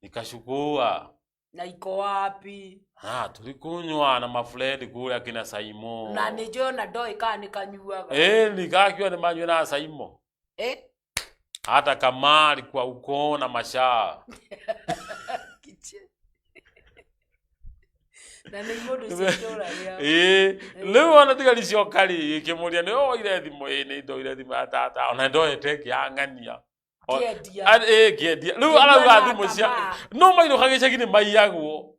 nikachukua. Na iko wapi? Ah, tulikunywa na mafredi kule akina Saimo. Na nĩ njũĩ ona ndoĩ kana nĩ kanyuaga. Nikakiwa nĩ manyue na Saimo. Hata kamari kwa ukoo na mashaa. Kiche. Na nĩ mũndũ cia itũũra rĩao. Rĩu ona thigari cioka rĩ, ikĩmũria nĩ woire thimũ? Ĩĩ, nĩ ndoire thimũ ya tata. Ona ndoete ĩngĩ ya ng'ania. Kĩendia. Kĩendia. Rĩu Kĩendia arauga na thimũ cia kamaa. no mainũka gĩcagi nĩ maiyagwo.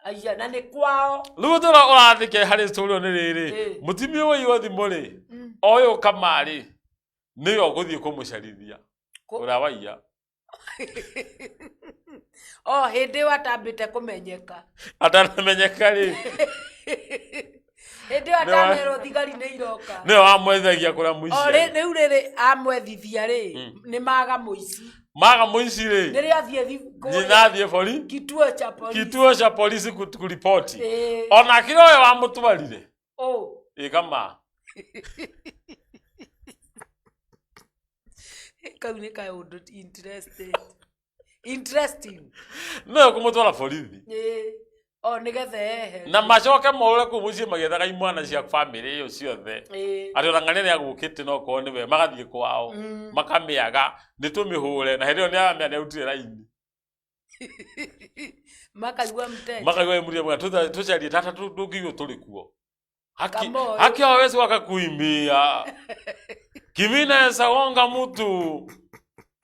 Aya, na nĩ kwao. Rĩu ũndũ ũrĩa ũrathĩkia harĩ story ĩyo nĩ rĩrĩ, mũtumia ũyũ waiywo thimũ rĩ, Ũyũ kamarĩ nĩwe ũgũthiĩ kũmũcarithia ũrĩa waiya. O hĩndĩ ĩyo atambĩte kũmenyeka. Atanamenyeka rĩ. Hĩndĩ ĩyo atanerwo thigari nĩ iroka. Nĩwe wamwethagia kũrĩa O mũici rĩ- arĩ. rĩu rĩrĩ amwethithia rĩ, nĩ maga mũici. Maga mũici rĩ. Nĩrĩo athiĩ kũrĩa Nyina athiĩ bori kituo cha polisi. Kituo cha polisi kuripoti. Ĩĩ. Ona kĩrĩa ũyũ wamũtwarire. Ũ. Ĩ kama. Kau nĩ kaũndũ interested. Interesting. Nĩwe kũmũtwara borithi. Ĩĩ. O nĩgetha ehe. Na macoke morũre kũu mũciĩ magĩethaga imwana cia bamĩrĩ ĩyo ciothe. Ĩĩ. Atĩ ona ng'ania nĩ agũkĩte no korwo nĩwe magathiĩ kwao. Makamĩaga nĩ tũmĩhũre na hĩndĩ ĩyo nĩ aramĩa nĩ arutire raini. Makaigua mteja. Makaigua ĩmũria mwana tũcarie tata ndũngĩigua tũrĩ kuo. Haki, Kamoyo. haki hawezi wakakuimbia. Kimi naweza gonga mtu.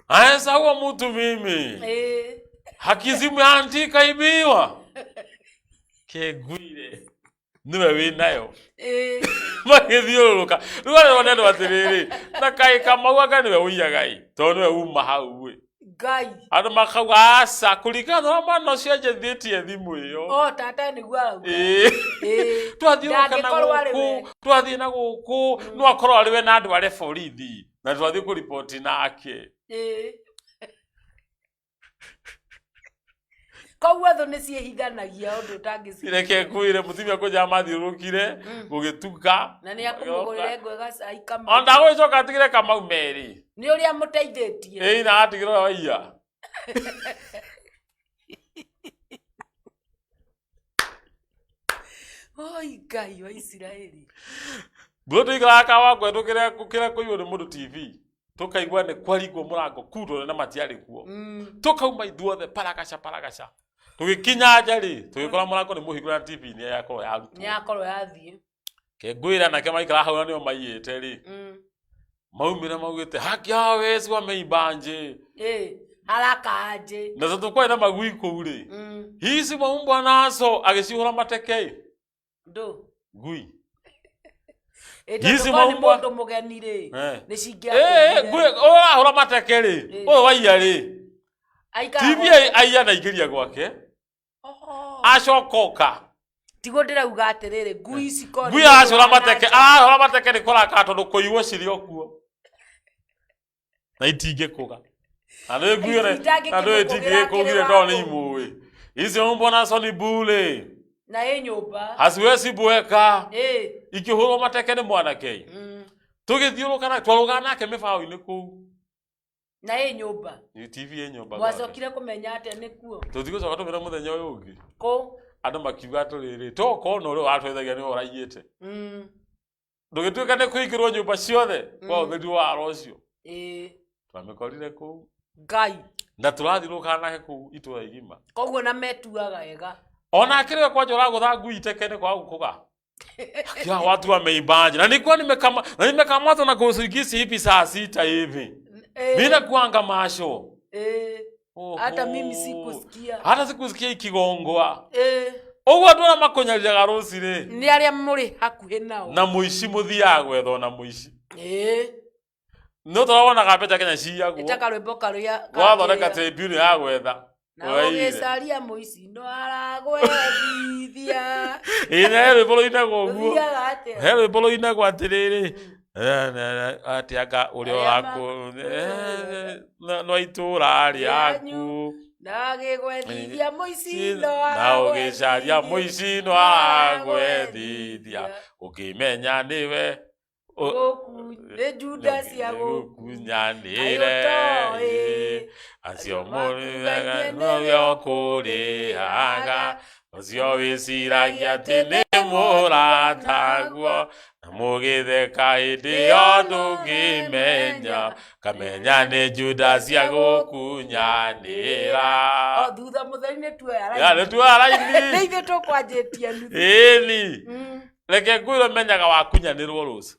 Aweza huo mtu mimi. Haki simu ya anti kaibiwa. Kegwire. Niwe wĩ nayo. Magĩthiũrũrũka. Rĩu arĩa nĩ andũ atĩrĩrĩ, na kaĩ Kamau anga nĩwe ũiyaga ĩ, tondũ nĩwe uma hau ĩ. Ngai. Andũ makauga aca, kũringana na ũrĩa mwana ũcio anjethĩtie thimũ ĩyo. O tata nĩguo arauga. Ĩĩ. Ĩĩ. Twathiũrũrũka na Ndangĩkorwo arĩ gũkũ, we. twathiĩ na gũkũ, no akorwo arĩ we na andũ arĩa borithi, na twathiĩ kũriboti nake. Ĩĩ. Koguo thũ nĩ ciĩhithanagia ũndũ ũtangĩci. Reke ngwĩre mũtumia kũnja mathiũrũrũkire gũgĩtuka. Na nĩ akũmũgũrĩra ngwe gacai Kamau. Ona ndagũgĩcoka atigĩre Kamau merĩ. Nĩ ũrĩa mũteithĩtie. Ĩĩ na atigĩre ũrĩa waiya. Oi Ngai wa Isiraeli. Mbũrũ tũikaraga Kawangware tũkĩrĩa kũkĩra kũiywo nĩ mũndũ TV. Tũkaigua nĩ kwaringwo mũrango kundũ na matiarĩ kuo. Tũkauma ithuothe paragaca paragaca. Tũgĩkinya nja rĩ, tũgĩkora mũrango nĩ mũhingũre na TV nĩ yakorwo yarutwo. Nĩ yakorwo yathiĩ. Ke ngwĩra anake maikara hau na nĩo maiyĩte rĩ. Maumire maugĩte haki yao wezi wameimba nje. Ĩĩ, haraka aje. Na tondũ kwarĩ na magui kũu rĩ. Hizi maumbwa nazo agĩcihũra mateke. Ndũ. Ngui. Ĩ, tondũ Hizi korwo nĩ maumbwa. mũndũ mũgeni rĩ. Eh. Nĩ Ĩĩ, cingĩakũgire. ngui ũyũ arahũra mateke rĩ. Ĩĩ. Ũyũ waiya rĩ. Aikara TV gwake. aiya na aingĩria gwake. Oho. Acoka oka. Tiguo ndĩrauga atĩrĩrĩ, ngui ici korwo nĩ Ngui mũndũ aracũra wa mateke, nanja. arahũra mateke nĩ kũrakara tondũ kũiywo cirĩ o kuo. Na itingĩkũga. Na nĩ ngui ĩrĩa- Itangĩkĩmũkũgĩra na ndũĩ itingĩkũgire akĩrĩ tondũ nĩ wa kũu. imũĩ. Icio mbwa nazo ni bure. Na ĩ nyũmba. Haziwezi bweka. Ĩ. Ikĩhũrwo mateke nĩ mwanake. Tũgĩthiũrũka na twarũgana nake mĩbaũ-inĩ kũu. Na ĩ nyũmba. Nĩ TV ĩ nyũmba gwake. Mwacokire kũmenya atĩa nĩ kuo? Tũtigũcoka tũmĩre mũthenya ũyũ ũngĩ. Kũ? Andũ makiuga atĩrĩrĩ, tokorwo na ũrĩa watwethagia nĩwe ũraiyĩte. Ndũgĩtuĩka nĩ kũingĩrwo nyũmba ciothe kwa ũtheri wa wara ũcio. Ĩĩ. Twamĩkorire kũu. Ngai. Na tũrathiũrũrũka nake kũu itũra igima. Koguo na metuaga ega. Ona akĩrĩ we kwanja ũragũtha ngui iteke nĩ kwaga gũkũga. Kia watu wameimbaje? Na nilikuwa nimekama na nimekamatwa na kuusingizi hivi saa 6 hivi. Ĩĩ. Mimi nakuanga macho. Ĩĩ. Oho. Hata mimi sikusikia. Hata sikusikia ikigongwa. Ĩĩ. Ũguo andũ arĩa makũnyariraga rũcirĩ Nĩ arĩa mũrĩ hakuhĩ nao. na mũici mũthiaga gwetha na mũici. Ĩĩ. No tũrawonaga mbeca Kenya ciyagwo. Ĩta karwĩmbo karĩa Gwathondeka karĩa. tribune ya gwetha. Na Ũraire. ũgĩcaria mũici no aragwethithia. Ĩĩ na he rwĩmbo rũinagwo ũguo. Rũthiaga atĩa? He rwĩmbo rũinagwo atĩrĩrĩ. Atĩ anga ũrĩa Arĩa waku no itũũra rĩaku. Na agĩgwethithia mũici no Na ũgĩcaria mũici no aragwethithia. Ũkĩmenya nĩwe Gũkũ nĩ Judas agũkunyanĩre. Ayo toĩ. Acio Makugaine mũrĩaga nĩwe nĩwe ũkũrĩhaga. Ũcio wĩciragia atĩ nĩ mũrataguo. Na mũgĩtheka hĩndĩ ĩyo ndũngĩmenya. Kamenya nĩ Judas agũkunyanĩra. O thutha mũtheri nĩ tuoya Ya raini. nĩ tuoya raini. Nĩ ithuĩ tũkwanjĩtie nuthu. Ĩni. Reke ngwĩre menyaga wakunyanĩrwo rũciũ.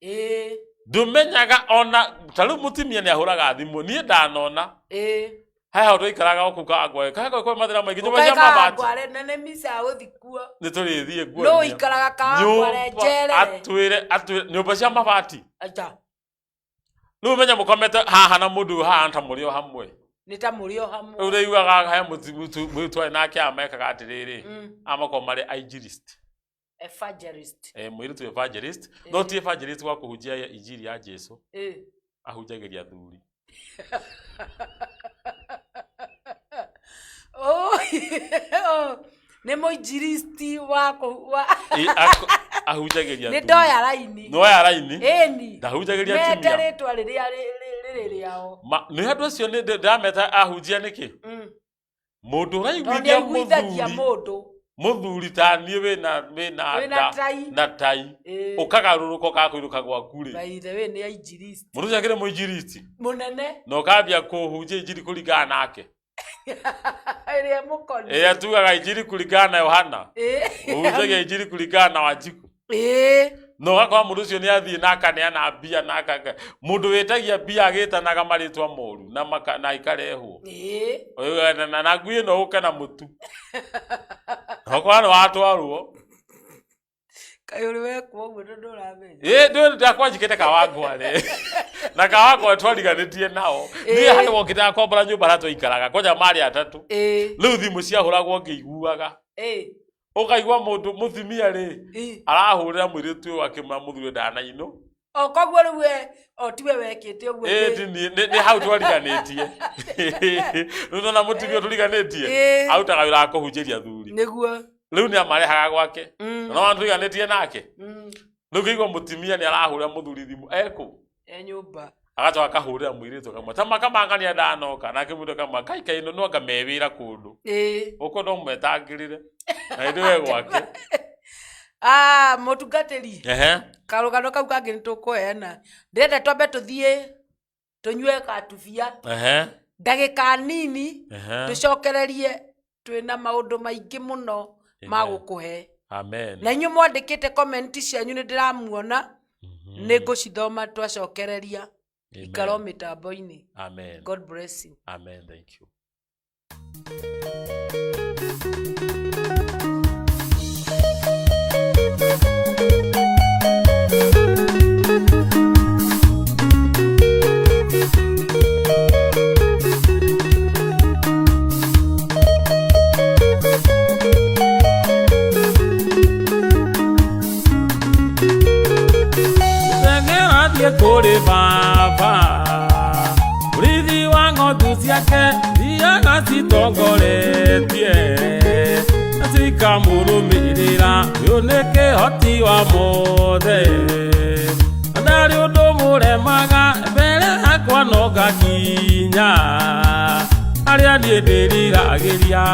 Ĩĩ. Ndũmenyaga ona ta rĩu mũtumia nĩ ahũraga thimũ niĩ ndanona. Ĩĩ. He hau twaikaraga o kũu Kawangware. Kawangware kwĩ mathĩna maingĩ, nyũmba cia mabati. Kawangware na nĩ mica gũthi kuo. Nĩ tũrĩthiĩ Nũ nguonia. ikaraga Kawangware Nyũmba njere. atwĩre atwĩre nyũmba cia mabati. Acha. Rĩu menya mũkomete haha na mũndũ ũyũ haha ta mũrĩ o hamwe. Nĩ ta mũrĩ o hamwe. Rĩu ũrĩiguaga he mũtu twarĩ nake aya mekaga atĩrĩrĩ, Mm. aya makoragwo marĩ ainjirist. Evangelist. Eh, mũirĩtu evangelist, no ti evangelist wa kũhunjia injiri ya Jesu, ahunjagĩria athuri. Oh, nĩ mũinjiristi wa wa Ĩ, ahunjagĩria nĩ athuri. ndoya raini. Nĩwoya raini? Ĩni. Ndahunjagĩria Mete atumia. rĩtwa rĩrĩa rĩrĩ rĩao. Ma, nĩ andũ acio nĩ ndĩrameta ahunjia nĩkĩ? Mũndũ Tondũ nĩ ũraiguithia aiguithagia mũthuri, mũndũ. mũthuri ta niĩ wĩna wĩna Wĩna nda tai. na tai Ĩĩ. ũkagarũrũka ũkakũinũka gwaku rĩ. By the way nĩ ainjiristi. Mũndũ ũcio akĩrĩ mũinjiristi Mũnene. na ũkambia kũhunjia injiri kũringana nake. Ĩrĩa ĩmũkoniĩ. Ĩrĩa tugaga injiri kũringana na Yohana. Ĩĩ. Ũhunjagia injiri kũringana na Wanjikũ. Ĩĩ. Na ũgakora mũndũ ũcio nĩ athiĩ na akaneana mbia na aka mũndũ wĩtagia mbia agĩtanaga marĩtwa moru na maka, na ikarehwo. Ĩĩ. Ũyũ, na ngui ĩno ũke na mũtu. Na ũkora nĩ watwarwo. Kaĩ ũrĩ wekwo ũguo tondũ ndũramenya. Ĩĩ ndũĩ ndakwanjikĩte Kawangware. Na Kawangware twariganĩtie nao. Niĩ Ĩĩ. harĩ wokĩte akombora nyũmba harĩa twaikaraga kwanja marĩ atatũ. Ĩĩ. Rĩu thimũ ciahũragwo ngĩiguaga. Ĩĩ. Ũkaigua mũndũ mũtumia rĩ Ĩĩ. arahũrĩra mũirĩtu ũyũ akĩmwĩra mũthuri ndanainũ. O koguo rĩu we o tiwe wekĩte ũguo. Ĩĩ ti niĩ nĩ hau twariganĩtie. Rĩu nona mũtumia ũyũ tũriganĩtie Ĩĩ. arutaga wĩra wa kũhunjĩria athuri. Nĩguo. Rĩu nĩ amarehaga gwake. Mm. Na nona tũriganĩtie nake. Rĩu ngĩigua mũtumia nĩ arahũrĩra mũthuri thimũ ekũ. E nyũmba. Agacoka akahũrĩra mũirĩtu akamwĩra ta makamangania ndanoka nake mũirĩtu akamwĩra kai kai no anga me wĩra kũndũ. Ĩĩ. Ũkũ no mwetangĩrĩre. Na hĩndĩ we gwake. Ah, mũtungatĩri. Ehe. Karũgano kau kangĩ nĩ tũkũheana. Ndĩrenda twambe tũthiĩ tũnyue katubia Ehe. ndagĩka nini Ehe. tũcokererie twĩna maũndũ maingĩ mũno ma Amen. gũkũhe. Amen. Na inyuĩ mwandĩkĩte comment cianyu nĩ ndĩramuona nĩ ngũcithoma twacokereria. Amen. Ikara o mĩtambo-inĩ. Amen. God bless you. Amen. Thank you. Teng'erathiĩ kũrĩ baba mũrĩithi wa ng'ondu ciake thiaga citongoretie na cikamũrũmĩrĩra ũyũ nĩ kĩhoti wa mothe na ndarĩ ũndũ mũremaga mbere yakwa no ngakinya harĩa niĩ ndĩriragĩria.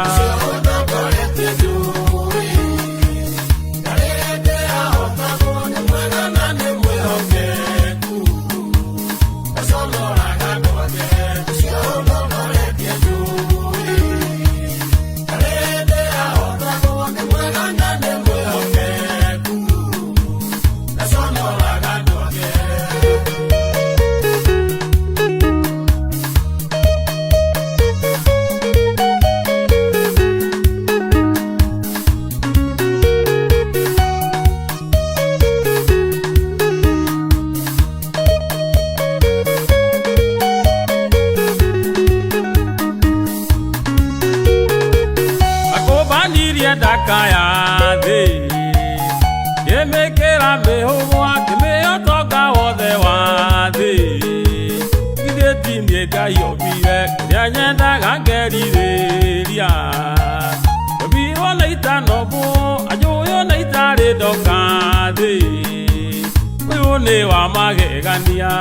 Akũmbanirie ndaka ya thĩ ngĩmĩkĩra mĩhũmũ akĩmĩhe ũtonga wothe wa thĩ githĩ ti niĩ Ngai ombire kĩrĩa nyendaga ngerirĩria nyombirwo na itanombo anjũyũ na itarĩ ndoka thĩ ũyũ nĩ wa magegania.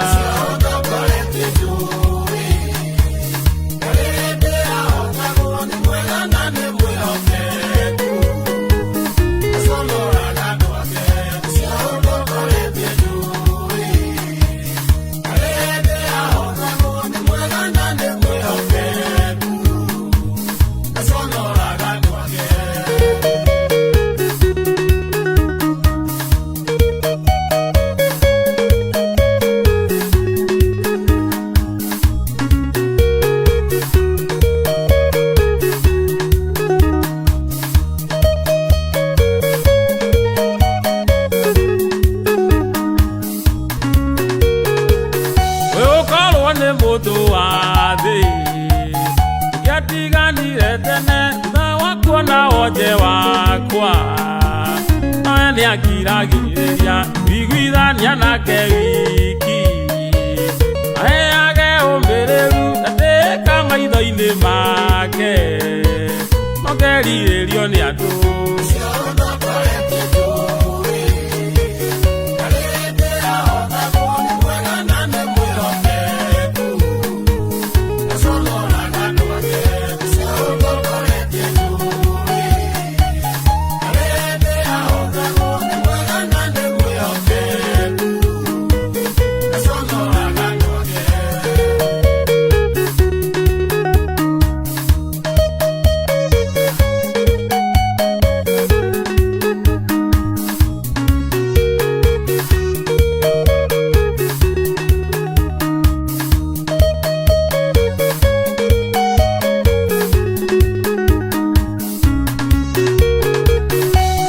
wakwa nowe nĩangiragĩrĩria wiguithania nake wiki aheage ũmĩrĩru ndatĩka maitho-inĩ make no ngerirĩrio nĩ andũ.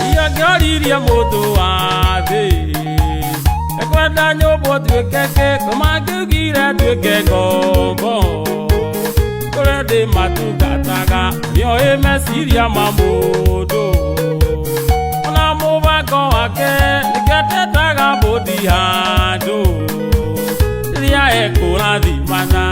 Ingĩoririe mũndũ wa thĩ ekwenda nyũmba ũtuĩke kĩ kũmangiugire nduĩke ngombo kũrĩa ndĩ matungataga nĩoĩ meciria ma mũndũ ona mũbango wake nĩkĩo atetaga mbũndi handũ rĩrĩa ekũrathimana.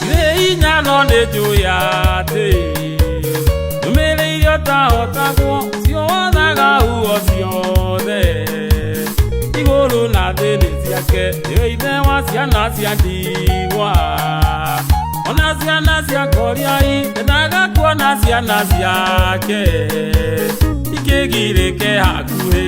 Nĩ hinya no nĩ njũĩ atĩ ndũmĩrĩire ũtahotagwo ciothaga huo ciothe igũrũ na thĩ nĩ ciake nĩwe ithe wa ciana cia ndigwa ona ciana cia ngoriai ndendaga kuona ciana ciake ikĩgirĩke hakuhĩ.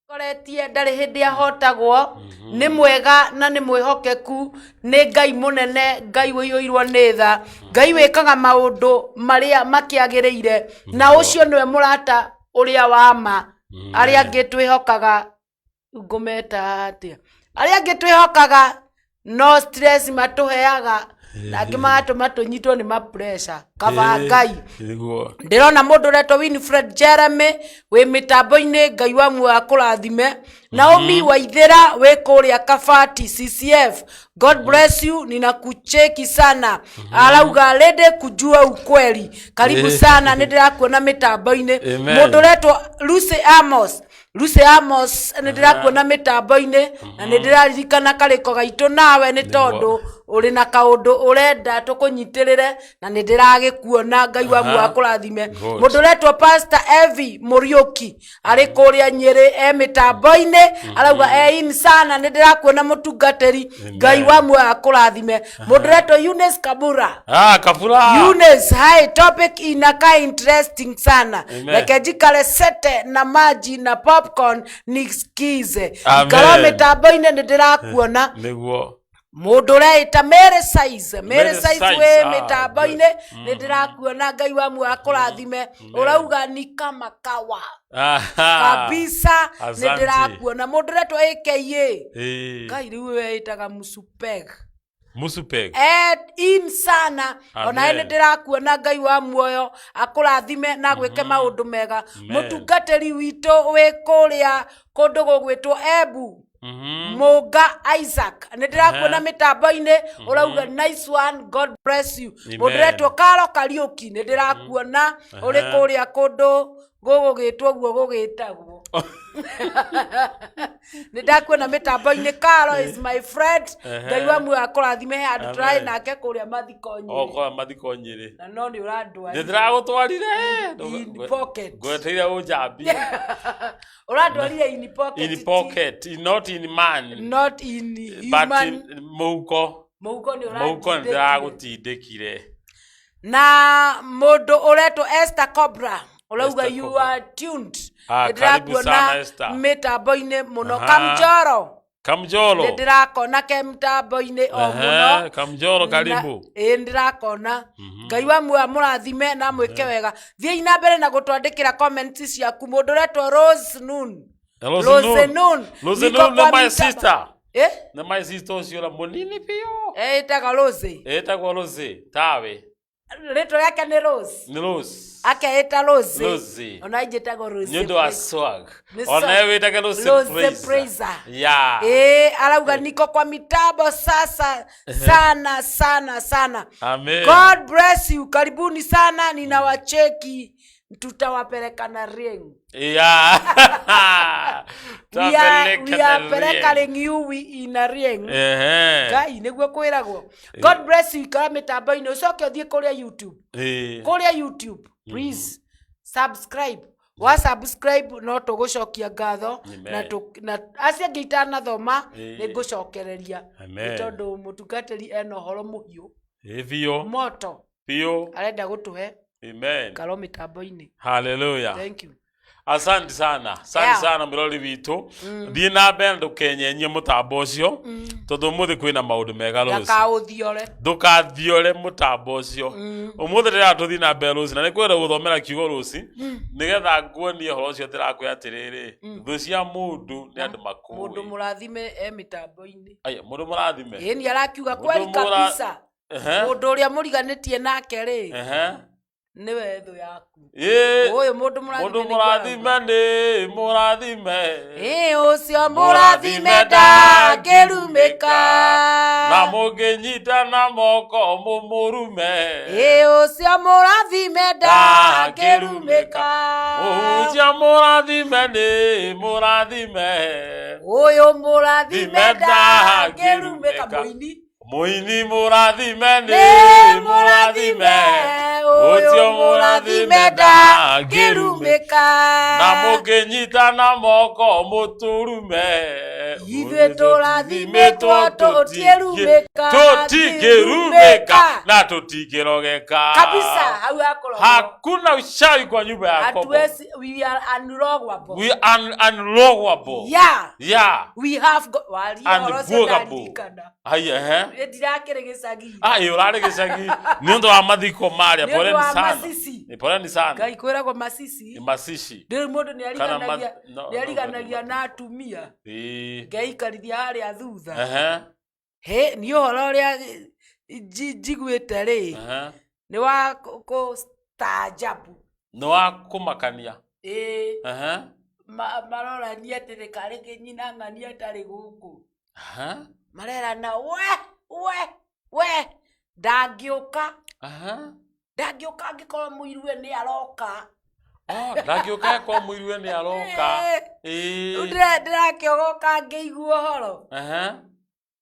Koretie ndarĩ hĩndĩ ahotagwo, nĩ mwega na nĩ mwĩhokeku, nĩ Ngai mũnene, Ngai ũiyũirwo nĩ tha, Ngai wĩkaga maũndũ marĩa makĩagĩrĩire, na ũcio nĩwe mũrata ũrĩa wa ma. Arĩa angĩ twĩhokaga ngũmeta atĩa? Arĩa angĩ twĩhokaga no stress matũheaga, na angĩ magatũma tũnyitwo nĩ ma pressure. Kaba Ngai. Nĩguo. Ndĩrona mũndũ ũretwo Winfred Jeremy wĩ mĩtambo-inĩ, Ngai wa muoyo akũrathime. Naomi Waithĩra wĩ kũrĩa Kabati CCF, God bless you, ninakucheki sana. Arauga rĩndĩ kujua ukweli, karibu sana, nĩ ndĩrakuona mĩtambo-inĩ. Amen. Mũndũ ũretwo Lucy Amos, Lucy Amos, nĩ ndĩrakuona mĩtambo-inĩ na nĩ ndĩraririkana karĩko gaitũ nawe nĩ tondũ ũrĩ na kaũndũ ũrenda tũkũnyitĩrĩre na nĩ ndĩragĩkuona, Ngai wa muoyo akũrathime. Good. Mũndũ ũretwo Pastor Evi Mũriũki arĩ kũrĩa Nyĩrĩ e mĩtambo-inĩ, arauga e in sana, nĩ ndĩrakuona mũtungatĩri, Ngai wa muoyo akũrathime. Mũndũ ũretwo Eunice Kabura. Ah, Kabura. Eunice, hi, topic inakaa interesting sana. Amen. Reke njikare sete na maji na popcorn nisikize. Amen. Ikara mĩtambo-inĩ nĩ ndĩrakuona. Nĩguo. Mũndũ ũreĩta Mary Size, Mary Mary Size Size, wĩ ah, mĩtambo-inĩ nĩ ndĩrakuona, Ngai wa muoyo akũrathime. Ũrauga ni kama kawa Aha. kabisa, nĩ Asante. ndĩrakuona. Mũndũ ũretwo AKA Ĩĩ. Ngai rĩu we ĩtaga Musupeg. Musupeg. In sana onawe nĩ Amen. ndĩrakuona ngai wa muoyo akũrathime na gwĩke maũndũ mega Amen. mũtungatĩri witũ wĩ kũrĩa kũndũ gũgwĩtwo embu Mũnga Isaac nĩ ndĩrakuona Ehe. mĩtambo-inĩ ũrauga nice one god bless you Amen. mũndũ ũretwo Karo Kariũki nĩ ndĩrakuona ũrĩ Ehe. kũrĩa kũndũ gũgũgĩtwo guo gũgĩtagwo nĩ ndakuona mĩtambo-inĩ Karo is my friend Ehe. ngai wa muoyo akũrathime he handũ tũrarĩ Amen. nake kũrĩa mathiko Nyĩrĩ Okoa mathiko Nyĩrĩ. na no nĩ ũrandwarire Nĩ ndĩragũtwarire. In pocket. Ngweteire ũnjambie. Ũrandwarire in pocket In pocket, not in man. not in But human in mũhuko. mũhuko nĩ Mũhuko nĩ ũrandindĩkire. ndĩragũtindĩkire. Na mũndũ ũretwo Esther Cobra ũrauga Esther you Cobra. are tuned. Ah, Nĩ karibu sana ndĩrakuona Esther. mĩtambo-inĩ mũno. Aha. Kamjoro Kamjoro. nĩ ndĩrakona ke mĩtambo-inĩ o mũno. Ehe, Kamjoro karibu. Na- ĩĩ nĩ ndĩrakona ngai wa muoyo amũrathime na amwĩke wega thiĩi na mbere na gũtwandĩkĩra comments ciaku mũndũ ũretwo Rose Noon. Rose Noon. Rose Niko Noon kwa nĩ my mĩtambo- sister. Eh? Nĩ my sister ũcio ũrĩa mũnini biũ. Ĩtagwo Rose. Ĩtagwo Rose. Tawe. Rĩtwa rĩake nĩ Rose. Nĩ Rose. Akeĩta Rose. Rose. Ona injĩtagwo Rose. Nĩ ũndũ wa swag. Nĩ Ona swag. wĩtage Rose Rose Praiser. Praiser. Yeah. Ĩĩ arauga niko kwa mitambo sasa sana sana sana. Amen. God bless you. Karibuni sana ninawacheki. Tutawapeleka na ring. Yeah. We are, we Twapeleka are na ring. pelekaring you we in a ring. Ehe. Ngai nĩguo kwĩragwo. God bless you ikara mĩtambo-inĩ ũcoke ũthiĩ kũrĩa YouTube. Ĩĩ. Kũrĩa YouTube please subscribe wa subscribe no tũgũcokia ngatho Amen. na na acio angĩ itanathoma Ĩĩ. nĩ ngũcokereria Amen. nĩ tondũ mũtungatĩri ena ũhoro mũhiũ Ĩĩ biũ. moto Biũ. arenda gũtũhe Amen. karo mĩtambo-inĩ Hallelujah. thank you Asante sana. Asante Yeah. sana mũrori witũ. Thiĩ na mbere ndũkenyenyie mũtambo ũcio tondũ ũmũthĩ kwĩna maũndũ mega rũciũ. ndakaũthiore Ndũkathiore mũtambo ũcio. Ũmũthĩ ndĩrenda tũthiĩ na mbere rũciũ na nĩ kwenda gũthomera kiugo rũciũ nĩgetha nguonie ũhoro ũcio ndĩrakwĩra atĩrĩrĩ thũ cia mũndũ nĩ andũ mũndũ makũĩ. mũrathime e mĩtambo-inĩ Aya, mũndũ mũrathime. ĩĩ nĩ arakiuga Mũndũ kweli kabisa Ehe. mũndũ ũrĩa mũriganĩtie nake rĩ Ehe. nĩwe thũ yaku Ĩĩ. ũyũ mũndũ mũrathime Mũndũ nĩguo mũrathime nĩ mũrathime. Ĩ ũcio mũrathime ndangĩrumĩka Na mũngĩnyita na moko mũmũrume. Ĩ ũcio mũrathime ndangĩrumĩka Ũcio mũrathime nĩ mũrathime. ũyũ mũrathime Thime ndangĩrumĩka ndangĩrumĩka. mũini Mũini mũrathime nĩ nĩ mũrathime. mũrathime Ũcio ũyũ mũrathime mũrathime ndangĩrumĩka. ndangĩrumĩka Na mũngĩnyita na moko mũtũrume. Ithuĩ tũrathimĩtwo tũtiĩrumĩka, Tũtingĩrumĩka na tũtingĩrogeka. kabisa hau hakoragwo Hakuna uchawi kwa nyumba ya Yakobo. hatuwezi we are unrogwable We are unrogwable. yeah Yeah. we have got waria ũhoro ũcio Unrogable. ndaririkana Haya, ehe. Nĩ ndirakĩrĩ gĩcagi Ah, ĩ ũrarĩ gĩcagi nĩ ũndũ wa mathiko marĩa Nĩ ũndũ poleni wa sana. macici. Nĩ poleni sana. ngai kwĩragwo macici Nĩ macici. rĩu mũndũ nĩ Kana ma- ariganagia no, nĩ ariganagia no, na atumia Ĩĩ. ngeikarithia harĩa thutha Ehe. hĩ niĩ ũhoro ũrĩa njiguĩte rĩ Ehe. nĩ wa kũstajabu Nĩ wa kũmakania. ĩĩ Ehe. marorania atĩ nĩ karĩ kĩnyina ng'ania atarĩ gũkũ Ehe. marerana we we we ndangĩũka Ehe. ndangĩũka angĩkorwo mũiruwe nĩ aroka Oh, ndangĩũka kwa mũiruwe nĩ aroka. Rĩu Ĩĩ. ndĩrakĩogoka ngĩigua ũhoro Ehe.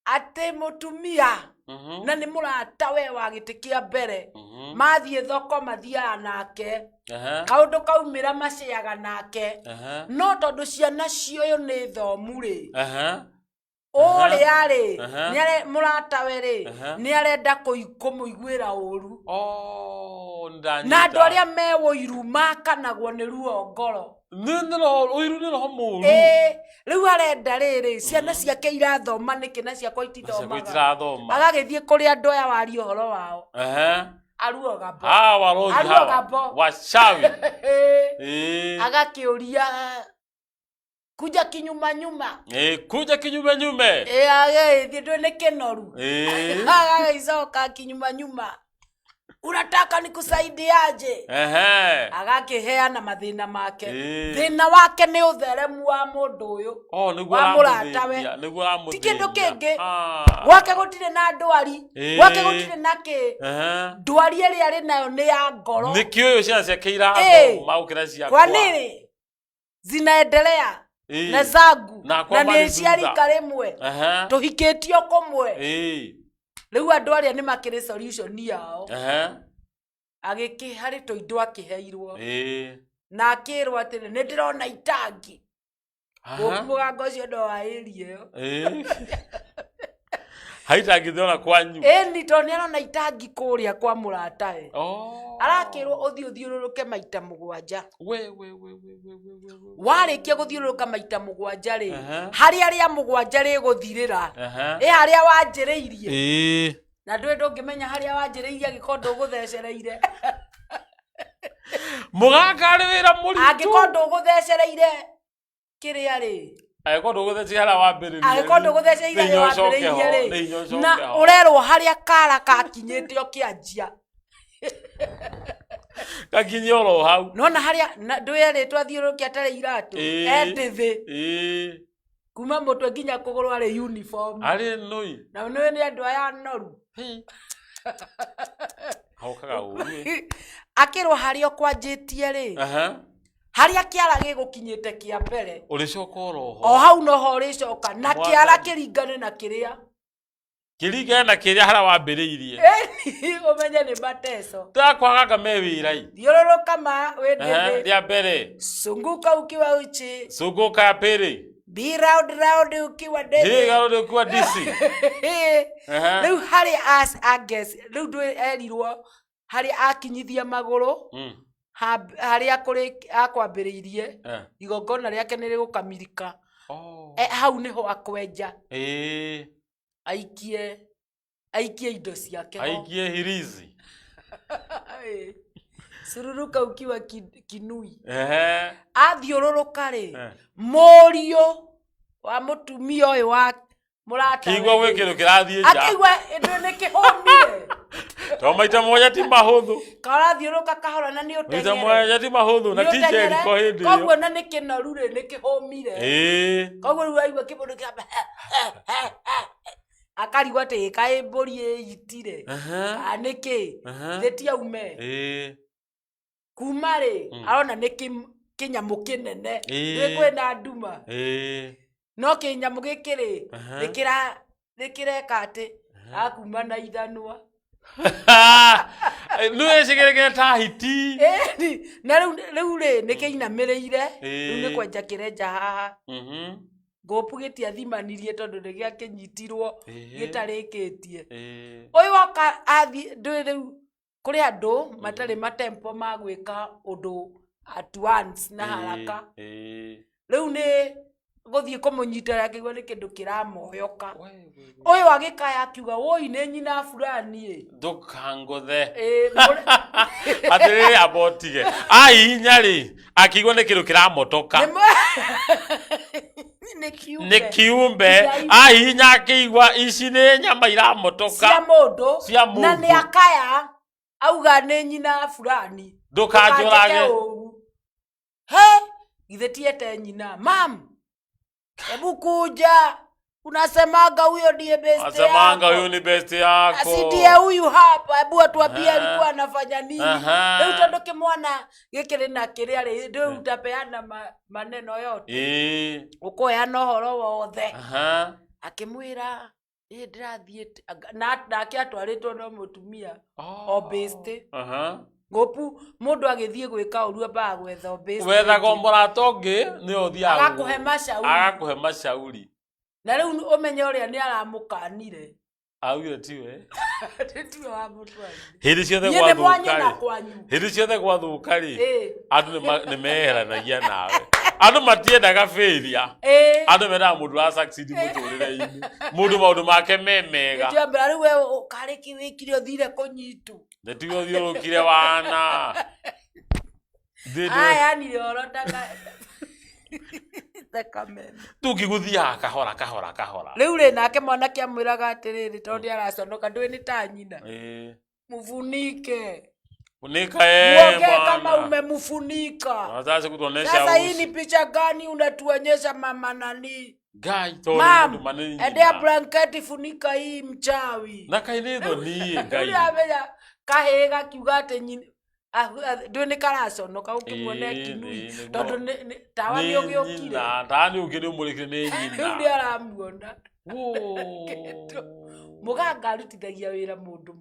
atĩ mũtumia Mhm. na nĩ mũrata we wa gĩtĩ kĩa mbere Mhm. mathiĩ thoko mathiaga nake Ehe. kaũndũ kaumĩra maceaga nake Ehe. no tondũ ciana cioyũ nĩ thomu rĩ Ehe. ũrĩa rĩ Aha. mũratawe rĩ Aha. nĩ arenda kũmũiguĩra ũru Oh, ndanyita. na andũ arĩa me ũiru makanagwo nĩ ruo ngoro Nĩ roho ũiru nĩ roho mũru. ĩĩ rĩu arenda rĩrĩ ciana ciake irathoma nĩkĩ na ciakwa Ciakwa itithomaga itirathoma. agagĩthiĩ kũrĩ andũ aya waria ũhoro wao Ehe. aruoga mbo Hawa rogi Aruoga hawa. mbo. Wachawi. Ĩĩ. agakĩũria Kuja kinyuma nyuma. Ĩ, kuja kinyume nyume. Ĩ, agĩthiĩ ndũĩ nĩ kĩnoru. Ĩ. Agagĩcoka kinyuma nyuma, unataka nikusaidiaje? Agakĩheana mathĩna make. Thĩna wake nĩ ũtheremu wa mũndũ ũyũ. Oh, nĩguo Wa mũratawe. ũramũthĩnia, nĩguo ũramũthĩnia. Ti kĩndũ kĩngĩ. Ah. Gwake gũtirĩ na ndwari. Gwake gũtirĩ na kĩ. Ndwari ĩrĩa arĩ nayo nĩ ya ngoro. Nĩkĩ ũyũ ciana ciake irathoma gũkĩra ciakwa? Kwa nini zinaendelea na zangu Na na kwamba nĩ nĩ cia thutha. rika rĩmwe, tũhikĩtio kũmwe. Rĩu andũ arĩa nĩ makĩrĩ solution yao. Agĩkĩ harĩ tũindo akĩheirwo na akĩrwo atĩrĩ, nĩ ndĩrona itangi. Mũgambo ũcio no wa area ĩyo. Haitangithona kwanyu. Ĩni, tondũ nĩ arona itangi kũrĩa kwa mũratawe. Oh. Arakĩrwo ũthiĩ ũthiũrũrũke maita 7. We, we, we, we, we, we, we, we. Warĩkia gũthiũrũrũka maita 7 rĩ, harĩa rĩa 7 rĩgũthirĩra, ĩ harĩa wanjĩrĩirie. Na ndũĩ ndũngĩmenya harĩa wanjĩrĩirie angĩkorwo ndũgũthecereire. Mũgaka arĩ wĩra mũritũ. Angĩkorwo ndũgũthecereire kĩrĩa rĩ, Angĩkorwo ndũgũthecereire harĩa wambĩrĩirie. Angĩkorwo ndũgũthecereire Nĩ hinya harĩa ũcoke ho, wambĩrĩirie rĩ, nĩ hinya ũcoke na ho. ũrerwo harĩa kara kakinyĩte ũkĩanjia. Gakinye oro hau. Nona harĩa ndũĩ erĩtwo athiũrũrũke atarĩ iratũ, endĩthĩ. Kuma mũtwe nginya kũgũrũ arĩ uniform. Arĩ nũi. Na nĩũĩ nĩ andũ aya noru. Hokaga ũru ĩ. Akĩrwo harĩa ũkwanjĩtie rĩ, harĩa kĩara gĩgũkinyĩte kĩa mbere, Ũrĩcoka oro ho. O hau noho ũrĩcoka na Mwathani. kĩara kĩringane na kĩrĩa. Kĩringane na kĩrĩa harĩa wambĩrĩirie. Ĩni, ũmenye nĩ mateso. Ndakwaga me wĩra i. Thiũrũrũka ma wĩ ndĩthĩ. Rĩa mbere. Sunguka ukiwa uchi. Sunguka ya pili. Be round round ukiwa ndĩthĩ. Hii round ukiwa DC. Rĩu harĩ as Anges, rĩu ndũĩ erirwo harĩa akinyithia magũrũ, harĩa kũrĩ akwambĩrĩirie, igongona rĩake nĩ rĩgũkamirika. Hau nĩho akwenja. Aikie indo ciake ho. Aikie hirizi. Cururuka ukiwa kinui. Athiũrũrũka rĩ, mũriũ wa mũtumia ũyũ wa mũrata Kĩigua gwĩ kĩndũ kĩrathiĩ nja. Akĩigua ĩndũ nĩ kĩhũmire. To maita mũgwanja ti mahũthũ. Karathiũrũrũka kahora na nĩ Maita ũteng'ere. mũgwanja ti mahũthũ na Nĩ ti ũteng'ere. Jericho hĩndĩ ĩyo. Koguo na nĩ kĩnoru rĩ, nĩ kĩhũmire. Koguo rĩu aigua kĩmũndũ kĩamba akarigwo atĩ kaĩ mbũri ĩitire. Kana nĩkĩ? Githĩ ti aume. Kuma rĩ, arona nĩ kĩnyamũ kĩnene. Nĩ kwĩna nduma. No kĩnyamũ gĩkĩ rĩ, nĩkĩreka atĩ akuma na ithanwa. Nĩ wĩcigeregere ta hiti. Ĩni, na rĩu rĩ, nĩkĩinamĩrĩire. Rĩu nĩ kwenja kĩrenja haha. Ngũpu gĩtiathimanirie tondũ nĩ gĩakĩnyitirwo gĩtarĩkĩtie. Ũyũ oka athiĩ, ndũĩ rĩu kũrĩ andũ matarĩ matempo ma gwĩka ũndũ at once na haraka. Rĩu nĩ gũthiĩ kũmũnyita akĩigua nĩ kĩndũ kĩramoyoka. Ũyũ agĩkaya akiuga, woi nĩ nyina fulani ĩ. Ndũkangũthe. Atĩrĩrĩ amba ũtige. Ahihinya rĩ, akĩigua nĩ kĩndũ kĩramotoka. Nĩ kiumbe. Nĩ kiumbe. Kĩraigua. Ahihinya akĩigua ici nĩ nyama iramotoka. Cia mũndũ. Cia Na mũndũ. nĩ akaya auga nĩ nyina fulani. Ndũkanjũrage. Ndũkanjĩke ũru. He, githĩ ti ete nyina. Mam, hebu kuja. Unasemanga huyo ndiye best Unasemanga yako. huyo ni best yako. Si ndiye huyu hapa, hebu atuambie alikuwa anafanya nini. Rĩu tondũ kĩmwana gĩkĩrĩ na kĩrĩa rĩ, ndũĩ utapeana maneno yote. Ũkũheana ũhoro wothe. Akĩmwĩra, ĩ ndĩrathiĩ nake atwarĩtwo no mũtumia. O best. Ngũpu, mũndũ agĩthiĩ gwĩka ũru ambaga gwetha o best. Wethaga mũrata ũngĩ nĩwe ũthiaga Agakũhe macauri. Agakũhe macauri. Na rĩu ũmenye ũrĩa nĩ aramũkanire. Augire tiwe. Tiwe wamũtwarire. Hĩndĩ ciothe Niĩ nĩ gwathũka mwanyona rĩ. kwanyu. Hĩndĩ ciothe gwathũka rĩ. Andũ nĩ meheranagia nawe. Andũ matiendaga failure. Andũ mendaga mũndũ wa succeed mũtũrĩre-inĩ. Mũndũ maũndũ make me mega. Nĩnjambĩra rĩu we karĩ kĩ wĩkire ũthire kũnyitwo. Nĩ tiwe ũthiũrũkire wana. Aheanire ũhoro ta Thakame. Tũngĩgũthiaga kahora kahora kahora. Rĩu rĩ, nake mwanake amwĩraga atĩrĩrĩ, tondũ nĩ araconoka, ndũĩ nĩ ta nyina. Ĩĩ. Mfunike. Funika eh, Muongee bwana. kama umemufunika. Sasa kutuonesha Sasa hii uso. ni picha gani unatuonyesha mama nani? Ngai tondũ Mam, mũndũ manene endea nyina. blanketi funika hii mchawi. Na kaĩ nĩ thoni ĩ, Ngai. Rĩu amenya kahĩĩ gakiuga atĩ nyina ndũĩ nĩ karaconoka ũkĩmuona Ĩĩ, kinui ĩĩ, nĩguo. tondũ tawa nĩ Nĩ ũgĩũkire. nyina, tawa nĩ ũkire ũmũrĩkire nĩ Rĩu nyina. nĩ aramuona. Woo. Mũganga arutithagia wĩra mũndũ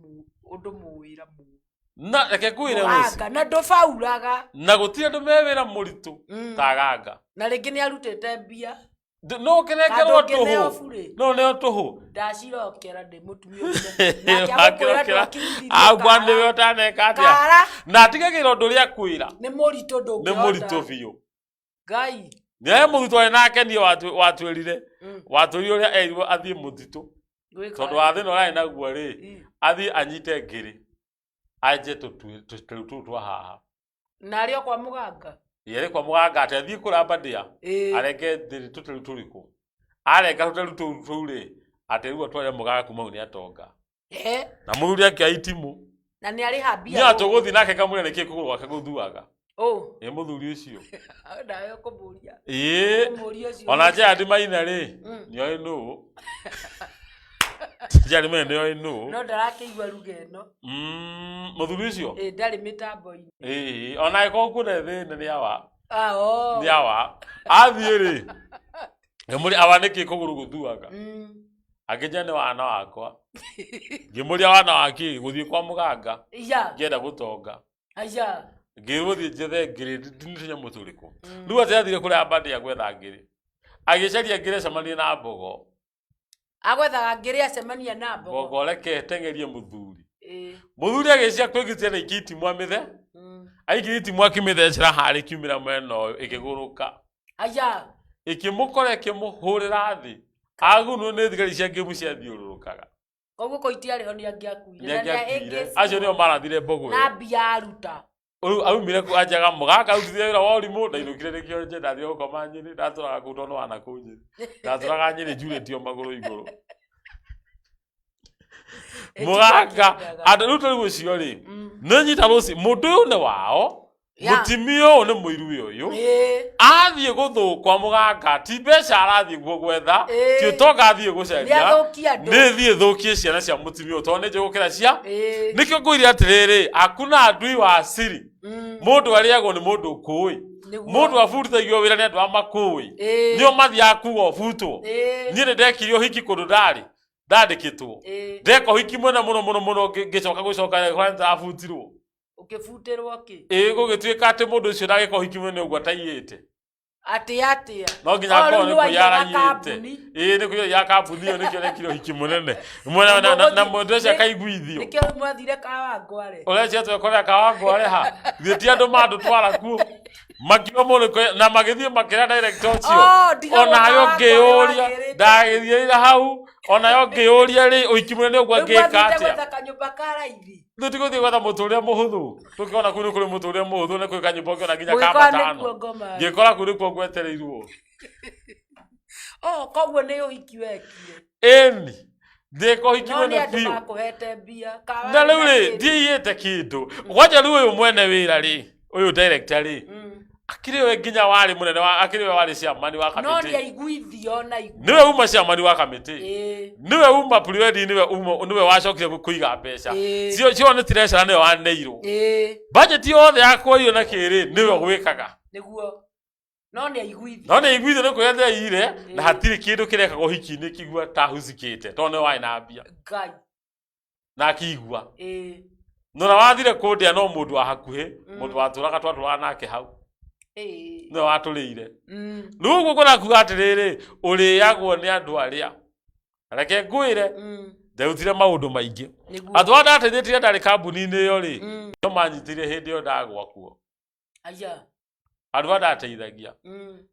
ũndũ mũwĩra mũno. Na reke ngwĩre Rose, Mũganga na ndũbauraga. na gũtirĩ andũ me wĩra mũritũ ta ganga. Na rĩngĩ nĩ arutĩte mbia. No ũkĩnengerwo Handũ ũngĩneo tũhũ. burĩ. No ũneo tũhũ. Ndacirokera ndĩ mũtumia ũcio. Nake agũkwĩra Wakĩrokera. ndwakinyithirie Agwa kara. nĩwe ũtaneka atĩa. Kara Na atigagĩra ũndũ ũrĩa akwĩra. nĩ mũritũ Nĩ ndũngĩhota. mũritũ biũ. Ngai. Nĩ mũrutwo arĩ nake niĩ watwĩrire. Watwĩrire ũrĩa erirwo athiĩ mũtitũ. Gwĩka Tondũ wa thĩna ũrarĩ naguo rĩ, athiĩ anyite ngĩrĩ. Anjie tũtĩrũ tũu twa haha. Na arĩ o kwa mũganga. Ĩ, arĩ kwa mũganga atĩ athiĩ kũramba ndĩa. Arenge ndĩrĩ tũtĩrũ tũrĩkũ. Arenga tũtĩrũ tũu tũu rĩ, atĩ rĩu atware mũganga kuma hau nĩ atonga. Na mũthuri akĩoya itimũ. Na nĩ arĩha mbia. Niĩ tũgũthiĩ nake ngamwĩra nĩkĩ kũgũrũ gwake gũthuaga. Ũ. Ĩ mũthuri ũcio. Nawe ũkũmũria. Ĩ. Ũkũmũria ũcio. Ona Gerald Maina rĩ, nĩoĩ nũ. Gerald Maina nĩoĩ nũ. No ndarakĩigua ruga ĩno. Mũthuri ũcio? Ĩ, ndarĩ mĩtambo-inĩ. Ĩ, ona angĩkorwo kwĩna thĩna nĩ awa. Ah, oh. Nĩ awa. Athiĩ rĩ, ngĩmũria awa nĩkĩ kũgũrũ gũthuaga? Akĩnjĩra nĩ wana wakwa. Ngĩmũria wana wa kĩ? Gũthiĩ kwa mũganga. Iya. Ngĩenda gũtonga. Aya. Ngĩrwo thiĩ njethe ngĩrĩ, nĩ tũnyamũ tũrĩkũ? Rĩu atĩ athire kũrĩa Aberdare gwetha ngĩrĩ. Agĩcaria ngĩrĩ acemanie na mbogo. Agwethaga ngĩrĩ acemania na mbogo. Mbogo reke teng'erie mũthuri. Ĩ. Mũthuri agĩcia kwĩgitia na ikia itimũ amĩthe. Aikia itimũ akĩmĩthecera harĩa ĩkiumĩra mwena ũyũ ĩkĩgũrũka. Aya. Ĩkĩmũkora ĩkĩmũhũrĩra thĩ. Agunwo nĩ thigari cia ngĩmu ciathiũrũrũkaga. Koguo ko itiarĩ ho nĩ angĩakuire. Nĩ Na nĩ angĩakuire. ahĩngĩcirwo. Acio nĩo marathire mbogo Na ĩyo. mbia aruta. Rĩu aumire kũ anjaga mũgaka arutithia wĩra wa ũrimũ ndainũkire nĩkĩo nje ndathire gũkoma Nyĩrĩ ndatũraga kũu tondũ wana kũu Nyĩrĩ ndatũraga Nyĩrĩ njurĩtio magũrũ igũrũ. Mũganga andũ rĩu tarĩu ũcio rĩ nĩ nyita rũci mũndũ ũyũ nĩ wao Ya. mũtimia ũyũ nĩ mũiru ũyũ Ĩ. athiĩ gũthũkwa mũganga ti mbeca arathiĩ guo gwetha Ĩ. ti ũtonga athiĩ gũcaria Nĩ athũkie andũ. nĩ thiĩ thũkie ciana cia mũtimia ũyũ tondũ nĩ njũĩ gũkĩra cia Ĩ. nĩkĩo ngwĩire atĩrĩrĩ hakuna adui wa asili mũndũ arĩagwo nĩ mũndũ ũkũĩ Nĩguo. mũndũ abutithagio wĩra nĩ andũ a makũĩ Ĩ. nĩo mathiaga kuga ũbutwo Ĩ. niĩ nĩ ndekire ũhiki kũndũ ndarĩ ndandĩkĩtwo Ĩ. ndeka ũhiki mwena mũno mũno mũno ngĩcoka gũcoka kũrĩa nĩndĩrabutirwo Ũkĩbutĩrwo kĩ? ĩ gũgĩtuĩka atĩ mũndũ ũcio ndagĩka ũhiki mwene ũguo ataiyĩte Atĩ atĩa? no nginya O, akorwo rĩu nĩ nĩ kũiya waigaga araiyĩte kambuni. ĩ nĩ kũiya ya kambuni ĩyo nĩkĩo rekire ũhiki mũnene Mwene- na mũndũ ũcio akaiguithio Nĩkĩo rĩu mwathire Kawangware. ũrecia twekorera Kawangware ha githĩ ti andũ mandũtwara kuo makiuga mũndũ na magĩthiĩ makĩra director ũcio Oh, ndiga onayo gũka ngĩyũria wangware wagĩrĩte. ndagĩthiĩrĩra hau onayo ngĩyũria rĩ ũhiki mũnene ũguo Rĩu ngĩka mwathiĩte atĩa gwetha kanyũmba ka raithi. Ithuĩ tigũthiĩ gwetha mũtũrĩre mũhũthũ tũkĩona kũu nĩ kũrĩ mũtũrĩre mũhũthũ nĩ kwĩ kanyũmba ũngĩona nginya ka Mũgĩkora matano nĩkuo ngoma. ngĩkora kũu nĩkuo ngwetereirwo Oh, koguo nĩ ũhiki wekire. ĩni ndĩka ũhiki No nĩ mũnene andũ biũ makũhete mbia. Kawa na rĩu rĩ kĩndũ. ndiiyĩte kĩndũ kwanja rĩu ũyũ mwene wĩra rĩ ũyũ director rĩ akĩrĩ we nginya warĩ mũnene wa akĩrĩ we warĩ chairman wa No nĩ kamĩtĩ aiguithio na igu. nĩwe uma chairman wa kamĩtĩ Ĩ. nĩwe uma prewedding nĩwe uma nĩwe wacokire kũiga mbeca Ĩ. cio cio nĩ treasurer nĩwe waneirwo Ĩ. budget yothe ya kuoywo na kĩrĩ nĩwe gwĩkaga Nĩguo. No nĩ aiguithio. no nĩ aiguithio nĩ kwĩrĩa ndeire na hatirĩ kĩndũ kĩrekagwo ũhiki-inĩ kĩigua ta hucikĩte tondũ nĩwe warĩ na mbia Ngai. na akĩigua Ĩ. nona wathire kũndĩa no mũndũ wa hakuhĩ mũndũ watũraga twatũraga nake hau Ĩ. nĩwe watũrĩire rĩu ũguo ngwenda kuga atĩrĩrĩ ũrĩagwo nĩ andũ arĩa reke ngwĩre nderutire maũndũ maingĩ Nĩguo. andũ arĩa ndateithĩtie ndarĩ kambuni-inĩ ĩyo rĩ no manyitire hĩndĩ ĩyo ndagwa kuo Aya. andũ arĩa ndateithagia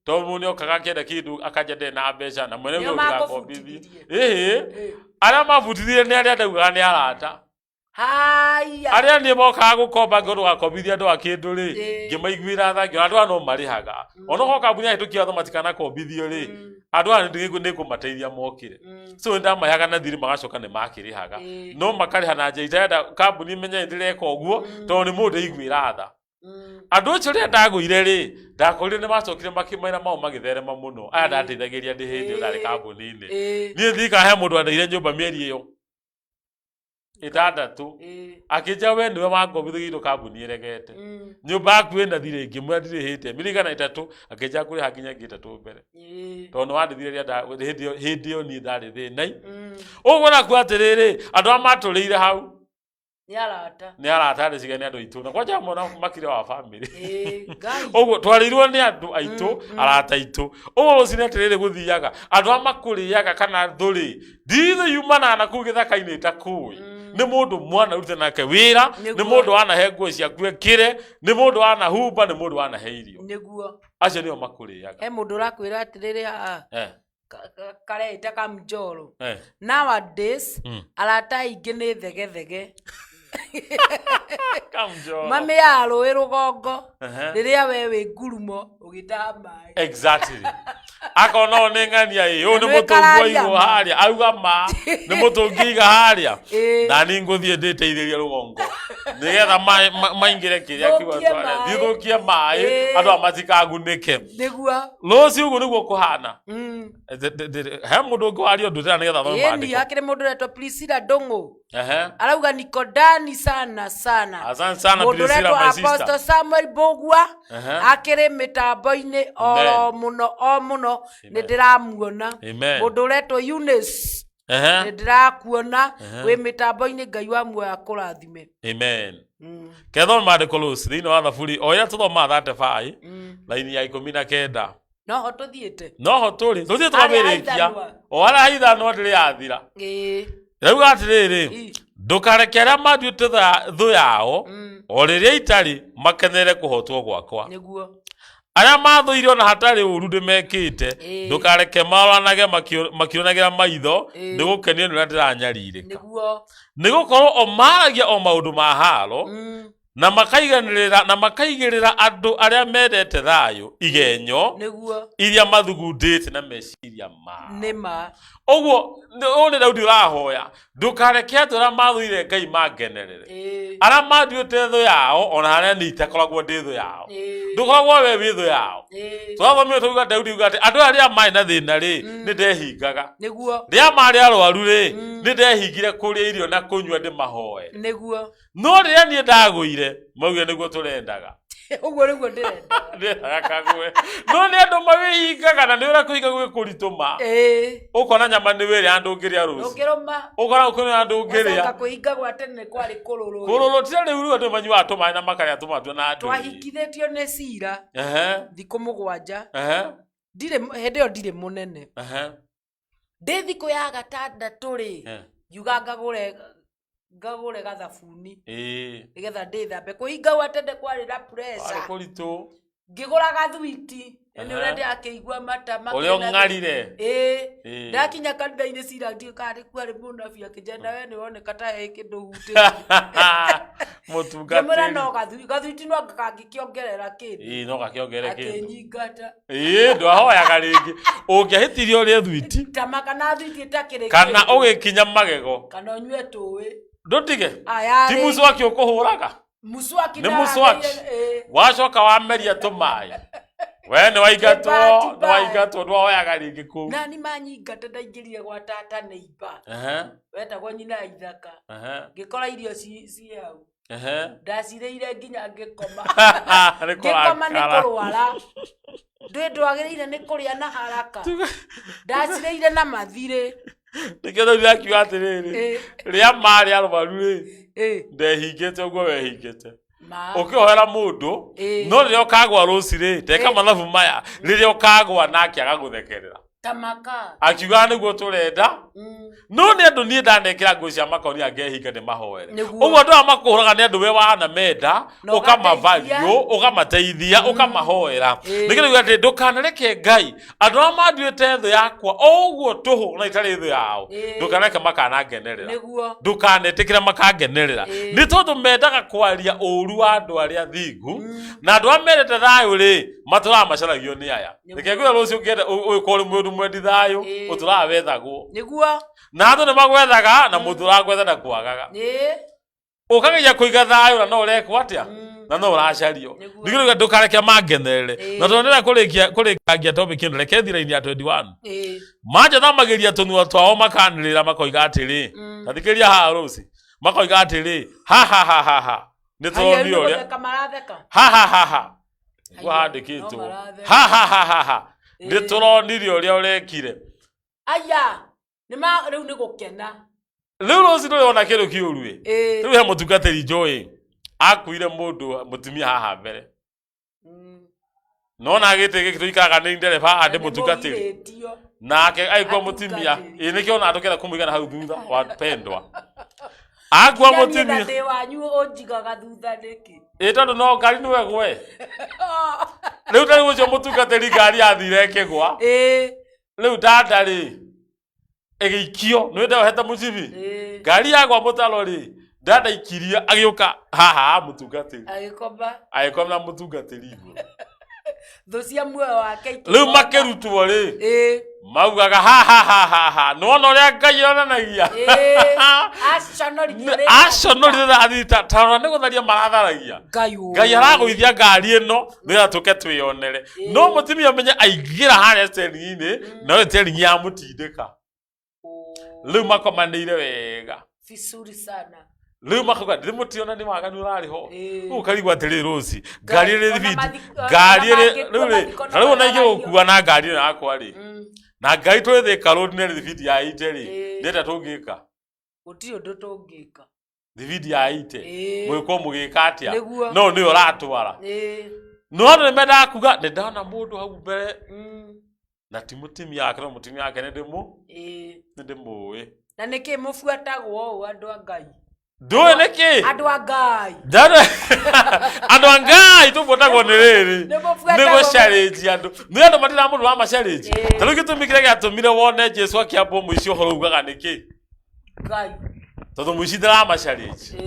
tondũ mũndũ nĩokaga akĩenda kĩndũ akanja ndarĩ na mbeca na mwene Nĩo ũyũ ndĩrakombithie makũbutithirie. ĩhĩ arĩa mabutithirie nĩ arĩa ndaugaga nĩ arata Haya. Arĩa niĩ mokaga gũkomba ngĩũndũ gakombithia andũ a kĩndũ rĩ, ngĩmaiguĩra tha, ngĩona andũ aya no marĩhaga. Onokorwo kambuni yahĩtũkia watho matikanakombithio rĩ, andũ aya nĩngũmateithia mokĩre. So nĩ ndamaheaga na thirĩ magacoka nĩ makĩrĩhaga. No makarĩha na njĩra itarenda kambuni ĩmenye nĩ ndĩreka ũguo, tondũ nĩ mũndũ ndaiguĩra tha. Andũ acio rĩrĩa ndagũire rĩ, ndakorire nĩ macokire makĩmaira mao magĩtherema mũno. Aya ndateithagĩria ndĩ hĩndĩ ĩyo ndarĩ kambuni-inĩ. Niĩ ndirikana he mũndũ wandeire nyũmba mĩeri ĩyo 6. Akĩnjĩra we nĩwe wangombithagia indo kambuni ĩregete. Nyũmba yaku ĩna thirĩ, ngĩmwĩra ndirĩhĩte. Mĩeri 300, akĩnjĩra ngũrĩha nginya ĩngĩ 3 mbere. Tondũ nĩ wandĩthire rĩrĩa hĩndĩ ĩyo niĩ ndarĩ thĩna-inĩ. Ũguo nakuo atĩrĩrĩ, andũ arĩa matũrĩire hau Nĩ arata. Nĩ arata, ndĩciria nĩ andũ aitũ na kwanja mwana makire wa family. Ngai. Ũguo twarĩirwo nĩ andũ aitũ, arata aitũ. Ũguo rũcinĩ atĩrĩrĩ, gũthiaga andũ arĩa makũrĩaga kana thũ rĩ, ndithu yumanaga na kũu gĩthaka-inĩ ĩtakũĩ. Nĩ mũndũ mwana rute nake wĩra, nĩ mũndũ wanahe nguo ciaku ekĩre, nĩ mũndũ wanahumba, nĩ mũndũ wanahe irio. Acio nĩo makũrĩaga. He mũndũ ũrakwĩra atĩrĩrĩ haha, kareita kamjoro. Nowadays arata aingĩ nĩ thegethege. Kamjoro. Mamĩaga rũĩ rũgongo rĩrĩa we wĩ ngurumo ũgĩtaha maĩ. Exactly. Akorwo no nĩ ng'ania ĩ, ũyũ nĩ Na nĩ mũtũngi kararia waigwo ma. harĩa, auga ma, nĩ mũtũngi aiga harĩa. Na niĩ ngũthiĩ ndĩteithĩrie rũgongo. Nĩgetha maingĩre kĩrĩa kiuga Thũkie tware. maĩ. Thiĩ thũkie maĩ, andũ aya matikagunĩke. Rũciũ ũguo nĩguo kũhana. He mũndũ ũngĩ waria ũndũ ndĩra nĩgetha thome Ĩni, maandĩko. hakĩrĩ mũndũ ũretwo Priscilla Ndũng'ũ. Arauga niko ndani sana sana. Asante sana Mũndũ Priscilla, ũretwo my sister. Apostle Samuel Mbũgua akĩrĩ mĩtambo-inĩ oro mũno o mũno, nĩ ndĩramuona. Amen. Mũndũ ũretwo Eunice, nĩ ndĩrakuona wĩ mĩtambo-inĩ, Ngai wa muoyo akũrathime. Amen. Kethome maandĩko rũci thĩinĩ wa Thaburi o ĩrĩa tũthomaga 35, raini ya 19. Noho tũthiĩte. Noho tũrĩ tũthiĩ Harĩa tũkamĩrĩkia. haithanwa. O harĩa haithanwa ndĩrĩ yathira. Rauga atĩrĩrĩ, ndũkareke arĩa manduĩte thũ yao, o rĩrĩa itarĩ, makenere kũhotwo gwakwa. Arĩa mathũire ona hatarĩ ũru ndĩmekĩte, ndũkareke maroranage makĩũranagĩra maitho, nĩ gũkenio nĩ ũrĩa ndĩranyarirĩka. Nĩ gũkorwo o maragia o maũndũ ma haro, na makaiganĩrĩra na makaigĩrĩra andũ arĩa mendete thayũ igenyo iria mathugundĩte na meciria mao. Nĩ ma. Ũguo ũyũ nĩ Daudi ũrahoya, ndũkareke andũ arĩa mathũire Ngai mangenerere, arĩa manduĩte thũ yao, ona harĩa niĩ itakoragwo ndĩ thũ yao. Ndũkoragwo we wĩ thũ yao. Twathomire tũuga Daudi uga atĩ andũ aya rĩrĩa marĩ na thĩna rĩ, nĩ ndehingaga. Rĩrĩa marĩ arwaru rĩ, nĩ ndehingire kũrĩa irio na kũnyua ndĩmahoe. No rĩrĩa niĩ ndagũire, maugire nĩguo tũrendaga. Ũguo nĩguo ndĩrenda. Ndĩrendaga kagwe. No nĩ andũ mawĩhingaga, na nĩ ũrĩa kũhinga gwĩ kũritũ ma. Ũkona nyama nĩ wĩrĩa na ndũngĩrĩa rũciũ. Ndũngĩrũma. Ũkona ũkũnyua na ndũngĩrĩa. Gwacoka kwĩhinga gwa tene kwarĩ kũrũrũ. Kũrũrũ tira rĩu rĩu andũ manyuaga tũmaĩ na makarĩa tũmatua na ndũĩ. Twahingithĩtio nĩ cira thikũ 7. Ndirĩ hĩndĩ ĩyo ndirĩ mũnene. Ndĩ thikũ ya gatandatũ rĩ, ngiuga ngagũre gathabuni nĩgetha ndĩthambe. Kũhinga gwa tene kwarĩ na Kwarĩ pressure. kũritũ. Ngĩgũra gathwiti, nĩ ũrĩa ndĩrakĩigua mata Ũrĩa makĩna ũng'arire. Ndakinya kanitha-inĩ cira ndiũĩ kana nĩ kwarĩ mũnabii akĩnjĩra we nĩ woneka ta he kĩndũ hutĩtie. Mũtungatĩri. Ngĩmwĩra no gathwiti no kangĩkĩongerera kĩndũ. No gakĩongerere kĩndũ. Akĩnyingata. Ndwahoyaga rĩngĩ. Ũngĩahĩtirie ũrĩe thwiti. Tama kana thwiti ĩtakĩrĩ Kana kĩndũ. ũgĩkinya magego. Kana ũnyue tũĩ. Ndũtige. Aya Ti rĩ. mũcwaki ũkũhũraga. Mũcwaki Nĩ mũcwaki. Wacoka wameria tũmaĩ. We nĩ waingatwo, Bahati nĩ mbaya. waingatwo, ndwahoyaga rĩngĩ kũu. Nani manyingata ndaingĩrire gwa tata neighbor. Wetagwo nyina ya ithaka. Ngĩkora irio ci hau. Ndacirĩire nginya ngĩkoma. Nĩ Ngĩkoma nĩ kũrakara. kũrwara. Ndũĩ ndwagĩrĩire nĩ kũrĩa na haraka. Ndacirĩire na mathirĩ. Nĩkĩo Daudi akiuga atĩrĩrĩ, rĩa marĩ arwaru rĩ, ndehingĩte ũguo wehingĩte. Ma. Ũkĩhoera mũndũ, no rĩrĩa ũkagwa rũci rĩ, teka mathabu maya, rĩrĩa ũkagwa nake agagũthekerera. Ta makaa. Akiuga nĩguo tũrenda. No nĩ andũ niĩ ndanekĩra nguo cia makonia ngehinga nĩ mahoere. Nĩguo. Ũguo andũ aya makũhũraga nĩ andũ we wanamenda, Na ũkamavalue, ũgateithia. Ũkamateithia, ũkamahoera. Nĩkĩo nĩguo atĩ ndũkanareke Ngai andũ arĩa manduĩte thũ yakwa o ũguo tũhũ na itarĩ thũ yao, ndũkanareke makanangenerera. Ndũkanetĩkĩra makangenerera, nĩ tondũ mendaga kwaria ũru wa andũ arĩa thingu, na andũ arĩa mendete thayũ rĩ, matũraga macaragio nĩ aya. Reke ngwĩre, rũciũ ũngĩenda ũgĩkorwo ũrĩ mũndũ mwendi thayũ, ũtũraga wethagwo. Na andũ nĩ magwethaga, na mũndũ ũragwetha ndakwagaga. Ũkageria kũiga thayũ na no ũrekwo atĩa, na no ũracario. Nĩkĩo ndũkareke mangenerere. Na tondũ ndĩrenda kũrĩkia kũrĩkangia topic ĩno, reke thiĩ raini ya 21. Manjathamagĩria tũnua twao makanĩrĩra makoiga atĩrĩ, ta thikĩrĩria haha rũci, makoiga atĩrĩ, ha ha ha ha ha, nĩ Haya, tũronio rĩu ũrĩa gũtheka maratheka. Ha ha ha ha, nĩguo Haya, handĩkĩtwo. no maratheka. Ha ha ha ha ha, nĩ tũronire ũrĩa ũrekire. Aya, nĩ ma rĩu nĩ gũkena. Rĩu rũci ndũrĩ wona kĩndũ kĩũru ĩ. Rĩu he mũtungatĩri njũĩ akuire mũndũ mũtumia haha mbere, nona gĩtĩ gĩkĩ tũikaraga nĩ ndereba haha, ndĩ Na nĩ mũtungatĩri. mũgirĩtio. Nake agĩkua mũtumia. Atungatĩri. Ĩ nĩkĩo ona tũkĩenda kũmũigana hau thutha wapendwa akua Nginya niĩ na mũtumia. ndĩ wanyu ũnjigaga thutha nĩkĩ? Ĩ tondũ no ngari nĩwe gwe rĩu ta rĩu ũcio mũtungatĩri ngari yathire ĩkĩgwa. Rĩu dada rĩ ĩgĩikio nĩ ndohete mũcibi. Ngari yagwa mũtaro rĩ, dada ikirie agĩũka haha mũtungatĩri. Agĩkoma. Agĩkoma na mũtungatĩri igũrũ. Thũ cia muoyo wake Rĩu ikĩgoma. makĩrutwo rĩ, maugaga ha ha ha ha ha, nĩwona ũrĩa Ngai onanagia. Aconorithio rĩ. Aconorire athita tarora nĩ gũtharia maratharagia. Ngai ũũ. Ngai aragũithia ngari ĩno nĩgetha tũke twĩyonere. No mũtumia ũmenye aingĩra harĩa steering-inĩ, no steering yamũtindĩka. Rĩu makomanĩire wega. Vizuri sana. Rĩu makauga ndĩ mũtiona nĩ waganu ũrarĩ ho. Rĩu ũkarigwo atĩrĩ, rũci ngari Ngai, ĩrĩ ona thibindi ona ngari ĩrĩ mangĩkua rĩu rĩ mathiko no ta rĩu ona ingĩ mararagio. gũkua na ngari ĩno yakwa rĩ, na ngari tũrĩ Thika Road nĩ thibindi ya ite rĩ, nĩ atĩa tũngĩka? Gũtirĩ ũndũ tũngĩka. Thibindi ya ite. Mũgĩkorwo mũgĩka atĩa? Nĩguo. No nĩyo ũratwara. No andũ nĩ mendaga kuga nĩ ndona mũndũ hau mbere, na ti mũtumia wake, no mũtumia wake nĩ ndĩmũ nĩ ndĩmũĩ. Na nĩkĩ mũbuatagwo ũũ, andũ a Ngai? Ndũĩ nĩkĩ? Andũ a Ngai. Andũ a Ngai tũbuatagwo nĩ rĩrĩ, Nĩ mũbuatagwo. Nĩ gũcarĩnji andũ, nĩ andũ matirĩ mũndũ wa macarĩnji. Ta rĩu gĩtũmi kĩrĩa gĩatũmire wone Jesu akĩambwo mũici ũhoro ugaga nĩkĩ? Ngai. Tondũ mũici ndaramacarĩnji.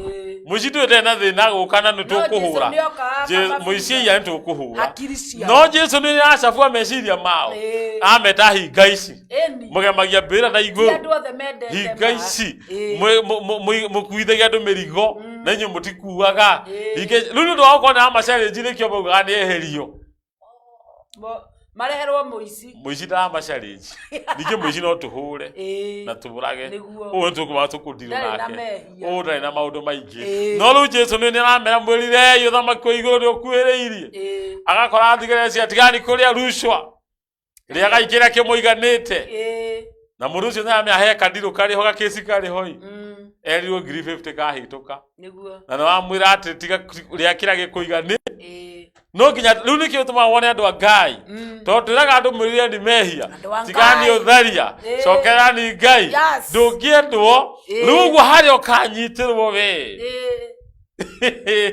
Mũici ndũĩ ndarĩ na thĩna gũka na nĩ No Jesu tũkũhũra. nĩokaga akamabuta. Mũici iya nĩ tũkũhũra. Hakiri ciao. No Jesu nĩ aracabua meciria mao. Ameta hinga ici mũgemagia mbĩra na Ti igũrũ, andũ othe mendete hinga ma. ici mũkuithagia andũ mĩrigo na inyuĩ mũtikuaga. Rĩu nĩ ũndũ wa gũkorwo nĩ amacarĩnji nĩkĩo maugaga nĩ eherio. Mareherwo mũici. Mũici ndaramacarĩnji, ningĩ mũici no tũhũre na tũrage. Ũũ nĩ tũkũma tũkũndirwo Ndarĩ na nake. mehia. Ũũ ndarĩ na maũndũ maingĩ. No rĩu Jesu nĩ aramera mwĩrirei, ũthamaki wa igũrũ nĩ ũkuhĩrĩirie. Agakora thigari cia tigani kũrĩa rucwa, rĩagai kĩrĩa kĩmũiganĩte. Na mũndũ ũcio nĩaramenya he kadirũ karĩ ho, gakĩci karĩ ho ĩ, erirwo ngiri 50 kahĩtũka. Na nĩ wamwĩra atĩ tiga rĩa kĩrĩa gĩkũiganĩ. No nginya rĩu nĩkĩo tũmaga wone andũ a Ngai, tondũ twĩraga andũ mwĩrire nĩ mehia, Andũ a tigani Ngai. ũtharia, cokerani Ngai. Ndũngĩendwo rĩu ũguo harĩa ũkanyitĩrwo we.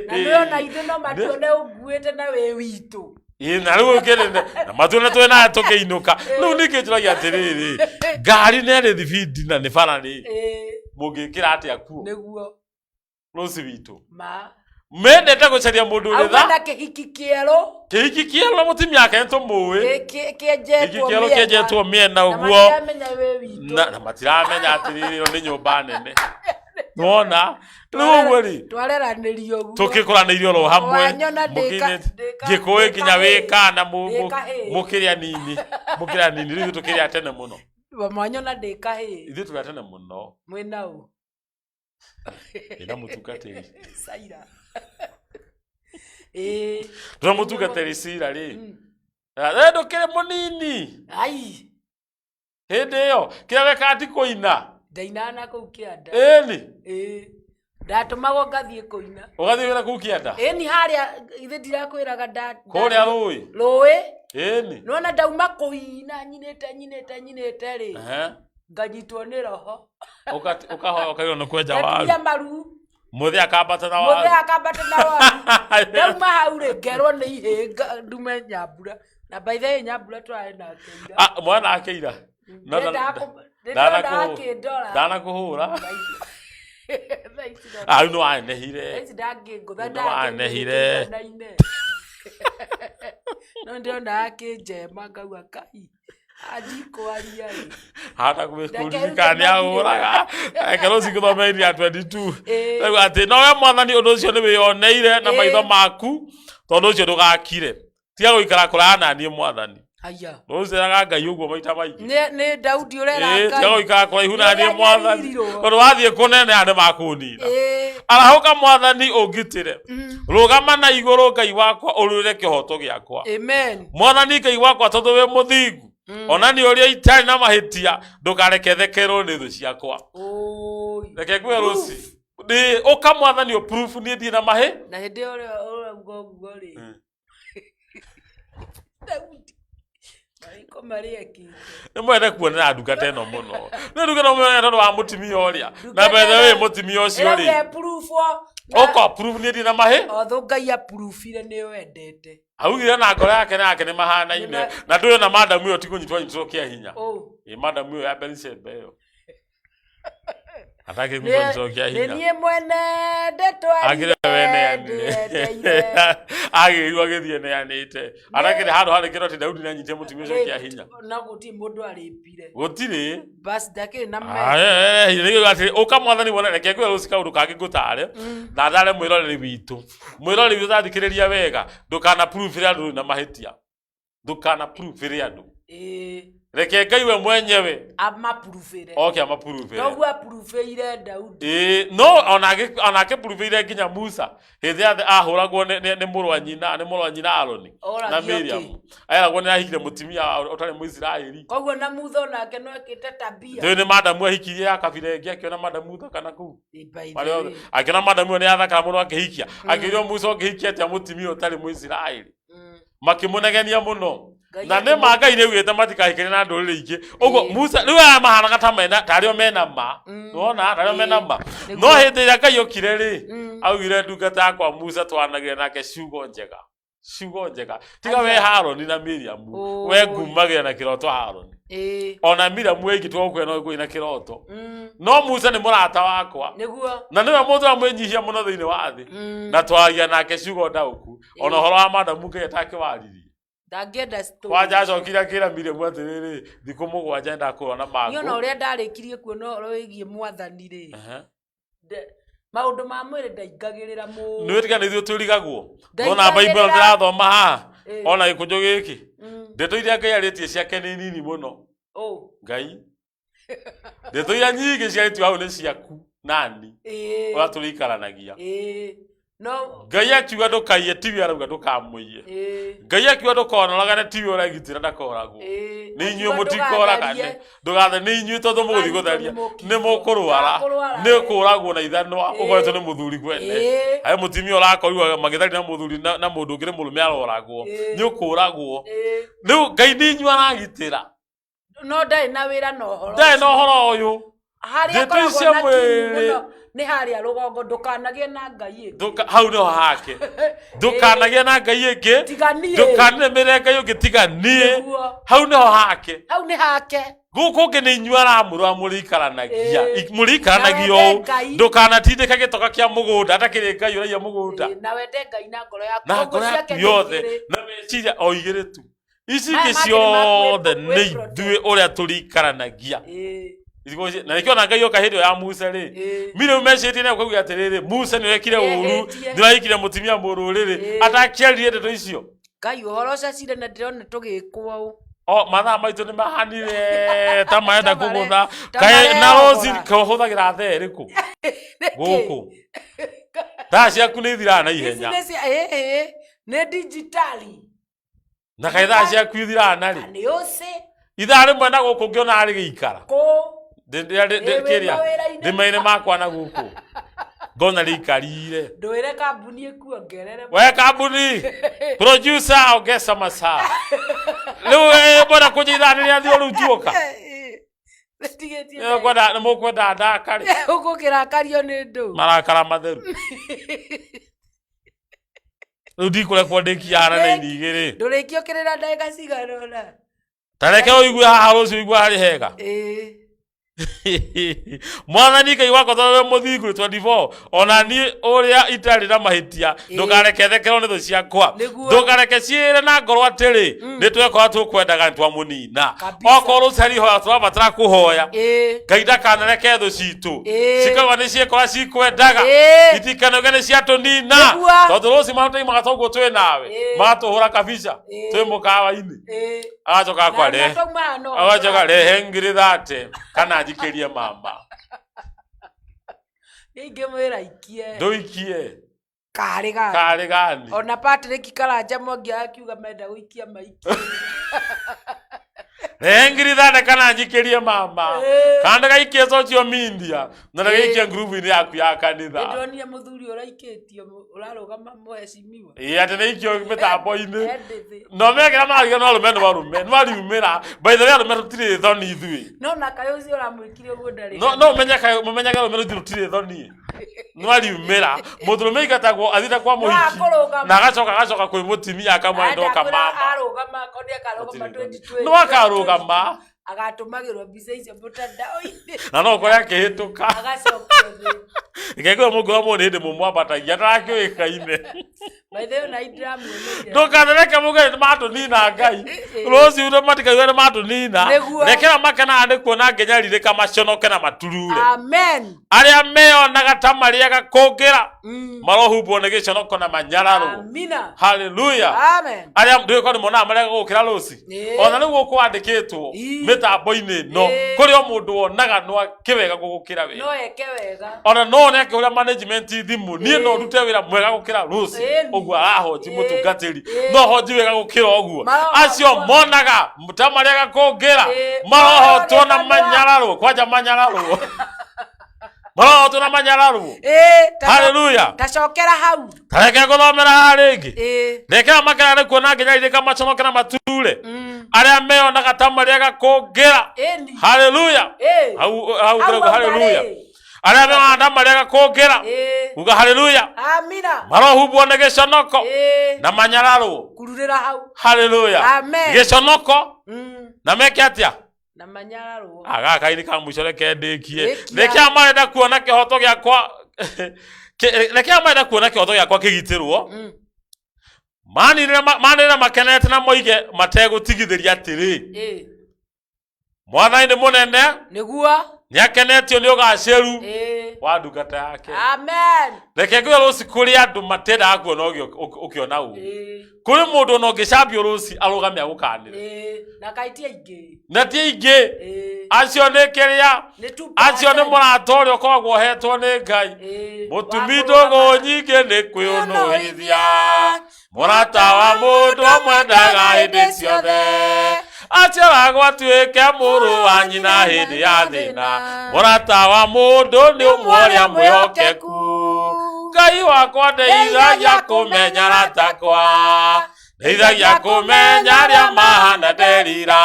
Na nĩ ona ithuĩ no matuone ũnguĩte na wĩ witũ. Ĩ, na rĩu ũkĩrĩ na matuone twĩ nawe tũkĩinũka. Rĩu ningĩ njũragia atĩrĩrĩ, ngari nĩ ĩrĩ thibindi na nĩ bara rĩ, mũngĩkĩra atĩa kuo? Rũci witũ Ma mendete gũcaria mũndũ ũrĩ auma tha na kĩhiki kĩerũ. Kĩhiki kĩerũ na mũtumia wake nĩ tũmũĩ. Kĩhiki Kĩenjetwo kĩerũ mĩena. kĩenjetwo mĩena Na ũguo. matiramenya wĩ witũ. Na matiramenya atĩrĩrĩ, ĩno nĩ nyũmba nene nona rĩu ũguo rĩ. Twareranĩrio ũguo. Tũkĩkũranĩirio oro hamwe. Wanyona Ngĩkũĩ nginya ndĩka wĩ kana ndĩ kahĩĩ. mũkĩrĩa nini, mũkĩrĩa nini. Rĩu ithuĩ tũkĩrĩa tene mũno. Mwanyona ndĩ kahĩĩ. Ithuĩ tũrĩa tene mũno. Mwĩna ũ? Ĩna mũtungatĩri. Saira. Ĩĩ. Tũna mũtungatĩri cira rĩ. We ndũkĩrĩ mũnini. Ai. Hĩndĩ ĩyo kĩrĩa wekaga ti kũina. Ndainaga na kũu kĩanda. Ĩni. Ĩĩ. Ndatũmagwo ngathiĩ kũina. Ũgathiĩ wĩra kũu kĩanda. Ĩni harĩa ithe ndirakwĩraga nda Kũrĩa rũĩ. Rũĩ. Ĩni. Nĩwona ndauma kũina nyinĩte nyinĩte nyinĩte rĩ, Ehe. nganyitwo nĩ roho. Ũkahoya ũkaigua nĩ kwenja waru. Ngatinia maru. Mũthĩ akambata na Mũthĩ waru. akambata na waru. Ndauma hau rĩ, ngerwo nĩ ihĩnga ndume nyambura. Na by the way nyambura tũrarĩ nake ira. Ah, mwana ake ira. No, Ndĩrona akĩndora. Ndanakũhũra. Thaa ici no- Ah, rĩu nĩ wanenehire. thaa ici ndangĩngũtha. Nĩ wanenehire. Ndangĩngũtha. No ndĩrona akĩnjema ngauga kai andikwaria ĩ. Hata kũririkana nĩ ahũraga. Reke rũciũ ngũthome ya 22. Ĩĩ. Rĩu atĩ no we mwathani ũndũ ũcio nĩ wĩyoneire na Ĩĩ. maitho maku tondũ ũcio ndũgakire. Tiga gũikara kũraya na niĩ mwathani. Haya. Rũceraga Ngai ũguo maita maingĩ. Nĩ Daudi ũrera Ĩĩ, tiga Ngai. gũikara kũraihu na Nĩ niĩ ũrĩa mwathani. anyaririrwo. Tondũ wathiĩ kũnene aya nĩ makũnina. Ĩĩ. Arahũka mwathani ũngitĩre. Rũgama na igũrũ Ngai wakwa ũrũĩre kĩhoto gĩakwa. Amen. Mwathani Ngai wakwa tondũ wĩ mũthingu. Ona nĩ ũrĩa itarĩ na mahĩtia ndũkareke thekerwo nĩ thũ ciakwa. Oi. Reke ngwĩre rũci. Nĩ ũka mwathani ũ proof niĩ ndirĩ na mahĩ. Na hĩndĩ ĩyo ũrĩa ũrauga ũguo rĩ. Daudi. Marĩko marĩa ekĩte. Nĩ mwende kuonera ndungata ĩno mũno. Nĩ ndungata mũno tondũ wa mũtumia ũrĩa. Na Ndungata by the way ĩno- mũtumia ũcio rĩ. Ĩrauga proof Ũka proof niĩ ndirĩ na mahĩ. Otho Ngai apruvire nĩ wendete. Augire na ngoro yake na yake nĩ mahanaine. Na ndũĩ ona madamu ĩyo ti kũnyitwo anyitwo kĩa hinya. Oh. Ĩ madamu ĩyo ya Belisheba ĩyo. Atakĩnyitwo anyitwo kĩa Nĩ hinya. niĩ mwene Akĩrĩ we neanire. ndetwarire. Agĩrirwo agĩthiĩ neanĩte. Atakĩrĩ handũ handĩkĩtwo atĩ Daudi nĩanyitire mũtumia ũcio kĩa hinya. Na gũtirĩ mũndũ arĩpire. Gũtirĩ. Bas ndakĩrĩ na me. atĩ ũka mwathani wone reke ngwĩre rũci kaũndũ kangĩ ngũtare na ndare mwĩroreri witũ mwĩroreri witũ tathikĩrĩria wega ndũkana prove ĩrĩa andũ na mahĩtia ndũkana prove ĩrĩa andũ Ĩĩ. reke Ngai we mwenyewe Amapuruvĩre. oke amapuruvĩre. Toguo apuruvĩire Daudi. Ĩĩ, no ona akĩpuruvĩire nginya Musa hĩndĩ ĩrĩa ahũragwo nĩ mũrũ wa nyina nĩ mũrũ wa nyina Aroni na Oragio kĩ? Miriam eragwo nĩ ahikire mũtumia ũtarĩ Mũisiraeli. Koguo na Mutha onake no ekĩte tabia. Rĩu nĩ madamu ahikirie ya kabira ĩngĩ akĩona madamu thaka na kũu. Ĩ, by the Marĩa othe. way. Akĩona madamu ĩyo nĩ yathakara mũno akĩhikia. Akĩũria Musa ũngĩhikia atĩa mũtumia ũtarĩ Mũisiraeli. Makĩmũnegenia mũno. Ngai Na nĩ ma Ngai nĩaugĩte matikahikanie na ndũrĩrĩ ingĩ. Ũguo Musa rĩu aya mahanaga ta mena tarĩo mena ma. Nĩwona tarĩo mena ma. No hĩndĩ ĩrĩa Ngai okire rĩ, augire ndungata yakwa Musa twanagĩre nake ciugo njega. Ciugo njega. Tiga we Haroni na Miriamu. We Oi. ngumagĩra na kĩroto Haroni. Ĩĩ. Ona Miriamu aingĩ gũkũhe no ngũi na kĩroto. No Musa nĩ mũrata wakwa. Nĩguo. Na nĩwe mũndũ ũrĩa mwĩnyihia mũno thĩinĩ wa thĩ. Na twaragia nake ciugo ndaũku. Ona ũhoro wa madamu Ngai atakĩwaririe. Ndangĩenda story. Kwanja acokire akĩra Miriamu atĩrĩrĩ, thikũ mũgwanja nĩndakũrora na Niĩ ona mangũ. ũrĩa ndarĩkirie kuona ũhoro wĩgiĩ mwathani rĩ. Ehe. Maũndũ ma mwĩrĩ ndaingagĩrĩra mũno. Nĩ wĩtiga nĩ ithuĩ tũrigagwo. Ndaingagĩrĩra. Nona Bible ndĩrathoma haha. Ĩĩ. Ona gĩkũnjo gĩkĩ. Ndeto iria Ngai arĩtie ciake nĩ nini mũno. Oh. Ngai. Ndeto iria nyingĩ ciarĩtio hau nĩ ciaku nani. Ĩĩ. Ũrĩa tũrĩikaranagia. Ĩĩ. No. Ngai akiuga ndũkaiye tiwe arauga ndũkamũiye. Ĩĩ. Ngai akiuga ndũkonoragane tiwe ũregitĩra ndakoragwo. Ĩĩ. Nĩ inyuĩ Akiuga mũtikoragane. ndũgatharie. Ndũgathe nĩ inyuĩ tondũ mũgũthiĩ gũtharia. Nĩ Nĩ mũkũrwara. Mũkũrwara. Nĩ kũragwo na ithanwa Ĩĩ. ũkoretwo nĩ mũthuri kwene. Ĩĩ. Harĩ mũtumia ũrakorirwo magĩtharia na mũthuri na mũndũ ũngĩ nĩ mũrũme aroragwo. Ĩĩ. Nĩ ũkũragwo. Ĩĩ. Rĩu Ngai nĩ inyuĩ aragitĩra. No ndarĩ na wĩra na ũhoro. Ndarĩ na ũhoro ũyũ. Harĩa Ndeto akoragwo icio na kinyi mwĩrĩ. mũno nĩ harĩa rũgongo ndũkanagĩe na Ngai ĩngĩ. Hau nĩho hake. Ndũkanagĩe na Ngai ĩngĩ. Tiga niĩ. Ndũkanĩrĩmĩre Ngai ũngĩ tiga niĩ. Nĩguo. Hau nĩho hake. Hau nĩ hake. Gũkũ ũngĩ nĩ inyuĩ aramũrora mũrĩikaranagia. Ĩĩ. Mũrĩikaranagia Na wende ũũ. Ngai. Ndũkanatindĩke gĩtoka kĩa mũgũnda atakĩrĩ Ngai ũraiya mũgũnda. Ĩĩ, na wende Ngai na ngoro yaku. Na Koguo ngoro ciake yaku nĩ yothe. igĩrĩ. Na meciria o igĩrĩ tu. Ici Maya ingĩ mangĩ nĩ ma ciothe nĩ kwĩ ithuĩ ũrĩa tũrĩikaranagia. Ĩĩ. Ithikũ ici- na nĩkĩo ona Ngai oka hĩndĩ ĩyo ya Musa rĩ Ĩĩ. Miriam mecirĩtie nĩ akauga atĩrĩrĩ Musa nĩ ũrekire ũru Nĩehĩtie. nĩ ũrahikire mũtumia mũrũrĩrĩ Ĩĩ. atakĩaririe ndeto icio Ngai ũhoro ũcacire na ndĩrona tũgĩkwo ũũ. o mathaa maitũ nĩ mahanire ta marenda Ta mare- kũgũtha ta kaĩ na marehogora. rũci ũhũthagĩra thaa ĩrĩkũ gũkũ thaa ciaku nĩ ithiraga na Ici ihenya nĩ cia ĩĩ ĩĩ nĩ dijitali. Na kaĩ thaa ciaku ithiraga na rĩ Nĩ ũcĩ ithaa rĩmwe na gũkũ ngĩona arĩ gĩikara kũ Ndĩ- ndĩ- ndĩ- Ĩ, wĩ kĩrĩa mawĩra-inĩ. ndĩ mawĩra makwa na gũkũ Ngona rĩikarire. Ndwĩre kambuni ĩkuongerere. We kambuni producer ongeza masaa. Rĩu mbona kũnjia ithaa rĩrĩa thiĩ rĩu tuoka. Tigĩtie. Nĩũkwenda nĩmũkwenda ndakare. Ũgũkĩrakario nĩ ndũ. Marakara matheru. Rĩu ndikũrekwo ndĩkia hana na ini igĩrĩ. Ndũrĩkĩũkĩrĩra ndagĩka cigana ũna. Ta reke ũigue haha rũciũ ũigue harĩ hega. Ĩĩ. Mwathani Ngai wakwa tondũ wĩ mũthingu 24 ona niĩ ũrĩa itarĩ na mahĩtia ndũkareke thekerwo nĩ thũ ciakwa. Nĩguo. Ndũkareke ciĩre na ngoro atĩrĩ nĩ twekora tũkwendaga nĩ twamũnina. Kabisa. Okorwo rũciũ harĩ ihoya tũrabatara kũhoya Ĩĩ. Ngai ndakanareke thũ citũ Ĩĩ. cikauga nĩ ciekora cikwendaga Ĩĩ. itikanauge nĩ ciatũnina. Nĩguo. Tondũ rũciũ matũimaga toguo twĩ nawe Ĩĩ. matũhũra kabica Ĩĩ. twĩ mũkawa-inĩ. Ĩĩ. Agacoka Na akwa rehe twauma no. Agacoka rehe ngiri thate kana njikĩrie mama. Ingĩmwĩra ikie. Ndũikie. Karĩ gani. Karĩ gani. Ona Patrick Karanja Mwangi akiuga menda gũikia maikie. Rehe ngiri thate kana njikĩrie mama. Ĩĩ. Kana ndĩgaikie social media na ndĩgaikie Ĩĩ. ngurubu-inĩ yaku ya kanitha. Nĩndonire mũthuri ũraikĩtio ũrarũgama mũhecimiwa. Ĩĩ atĩ nĩikio mĩtambo-inĩ. Edith. No mekĩra marariga no arũme nĩ arũme nĩ mariumĩra. By the way arũme tũtirĩ thoni ithuĩ. No na kaĩ ũcio ũramwĩkire ũguo ndarĩ. No no ũmenye kaĩ mũmenyage arũme rũtirĩ thoni. Nĩ ariumĩra. Mũndũrũme aingatagwo athiĩte kwa mũhiki. Akũrũgama. Na agacoka agacoka kwĩ mũtumia akamwĩra ndoka mama. Arũgama akorwo nĩakarũgama 2020. No akarũgama. Agatũmagĩrwo mbica icio mũtandao-inĩ. Na no ũkore akĩhĩtũka. Agacokio thĩ. Ngekũra mũngĩ wa mũndũ hĩndĩ mũmwambatagia ndarakĩũĩkaine. By the way, na ndĩramuoneire. Ndũkanareke muge nĩ matũnina Ngai. Rũciũ nĩ matikauga nĩ matũnina. Nĩguo. Rekera makenaga nĩ kuona ngĩnyarirĩka maconoke na maturure. Amen. Arĩa meyonaga ta marĩaga kũngĩra marohumbwo nĩ gĩconoko na manyararwo. Amina. Haleluya. Amen. Arĩa ndũĩ korwo nĩ monaga marĩaga gũkĩra rũci. Ĩĩ. Ona rĩu gũkũ wandĩkĩtwo Ii. mĩtambo-inĩ ĩno Ĩĩ. kũrĩ o mũndũ wonaga no ake wega gũgũkĩra we. No eke wega. Ona no one akĩhũra management thimũ niĩ no ndute wĩra mwega gũkĩra Rose Ĩĩ. ũguo arahonji Ĩĩ. mũtungatĩri Ĩĩ. no honji wega gũkĩra ũguo. Marohotwo. Acio monaga ta marĩaga kũngĩra Ĩĩ. marohotwo na Marohotwo. manyararwo kwanja manyararwo marohotwo na manyararwo. Ĩĩ, ta- Haleluya. Tacokera hau. Tareke ngũthomera haha rĩngĩ. Ĩĩ. Rekera makena nĩ kuona ngĩnyarirĩka maconoke na mature. Arĩa meyonaga ta marĩaga kũngĩra. Ĩni. Haleluya. Ĩĩ. Hau hau Hau kĩrauga hau haleluya. rĩ. Arĩa meyonaga ta marĩaga kũngĩra. Ĩĩ. Uga haleluya. Amina. Marohumbwo nĩ gĩconoko Ĩĩ. na manyararwo. Kururĩra hau. Haleluya. Amen. Gĩconoko na meke atĩa? Na manyararwo. Gaka kaini ka mũico reke ndĩkie. Rĩkia. Reke marenda kuona kĩhoto gĩakwa reke marenda kuona kĩhoto gĩakwa kĩgitĩrwo. Manĩrĩre makenete na moige mategũtigithĩria atĩrĩ. Ĩĩ. Mwathani nĩ mũnene. Nĩguo. Nĩakenetio nĩ ũgacĩru Ĩĩ. wa ndungata yake. Amen. Reke ngwĩre rũci kũrĩ andũ matendaga kuona ũkĩona ũru. Ĩĩ. Kũrĩ mũndũ ona ũngĩcambio rũci arũgame agũkanĩre. Ĩĩ. Na kaĩ ti aingĩ. Na ti aingĩ. Ĩĩ. Acio nĩ kĩrĩa. Nĩ two Acio nĩ percent. mũrata ũrĩa ũkoragwo ũhetwo nĩ Ngai. Ĩĩ. Mũtumi Wa ndũgũ kũrũgama. nyingĩ nĩ kwĩũnũhithia. Mũrata wa mũndũ amwendaga hĩndĩ ciothe. Aciaragwo atuĩke mũrũ wa nyina hĩndĩ ya thĩna. Mũrata wa mũndũ nĩ ũmwe ũrĩa mwĩhokeku. Ngai wakwa ndeithagia kũmenya aratakwa. Ndeithagia kũmenya arĩa mahana nderira.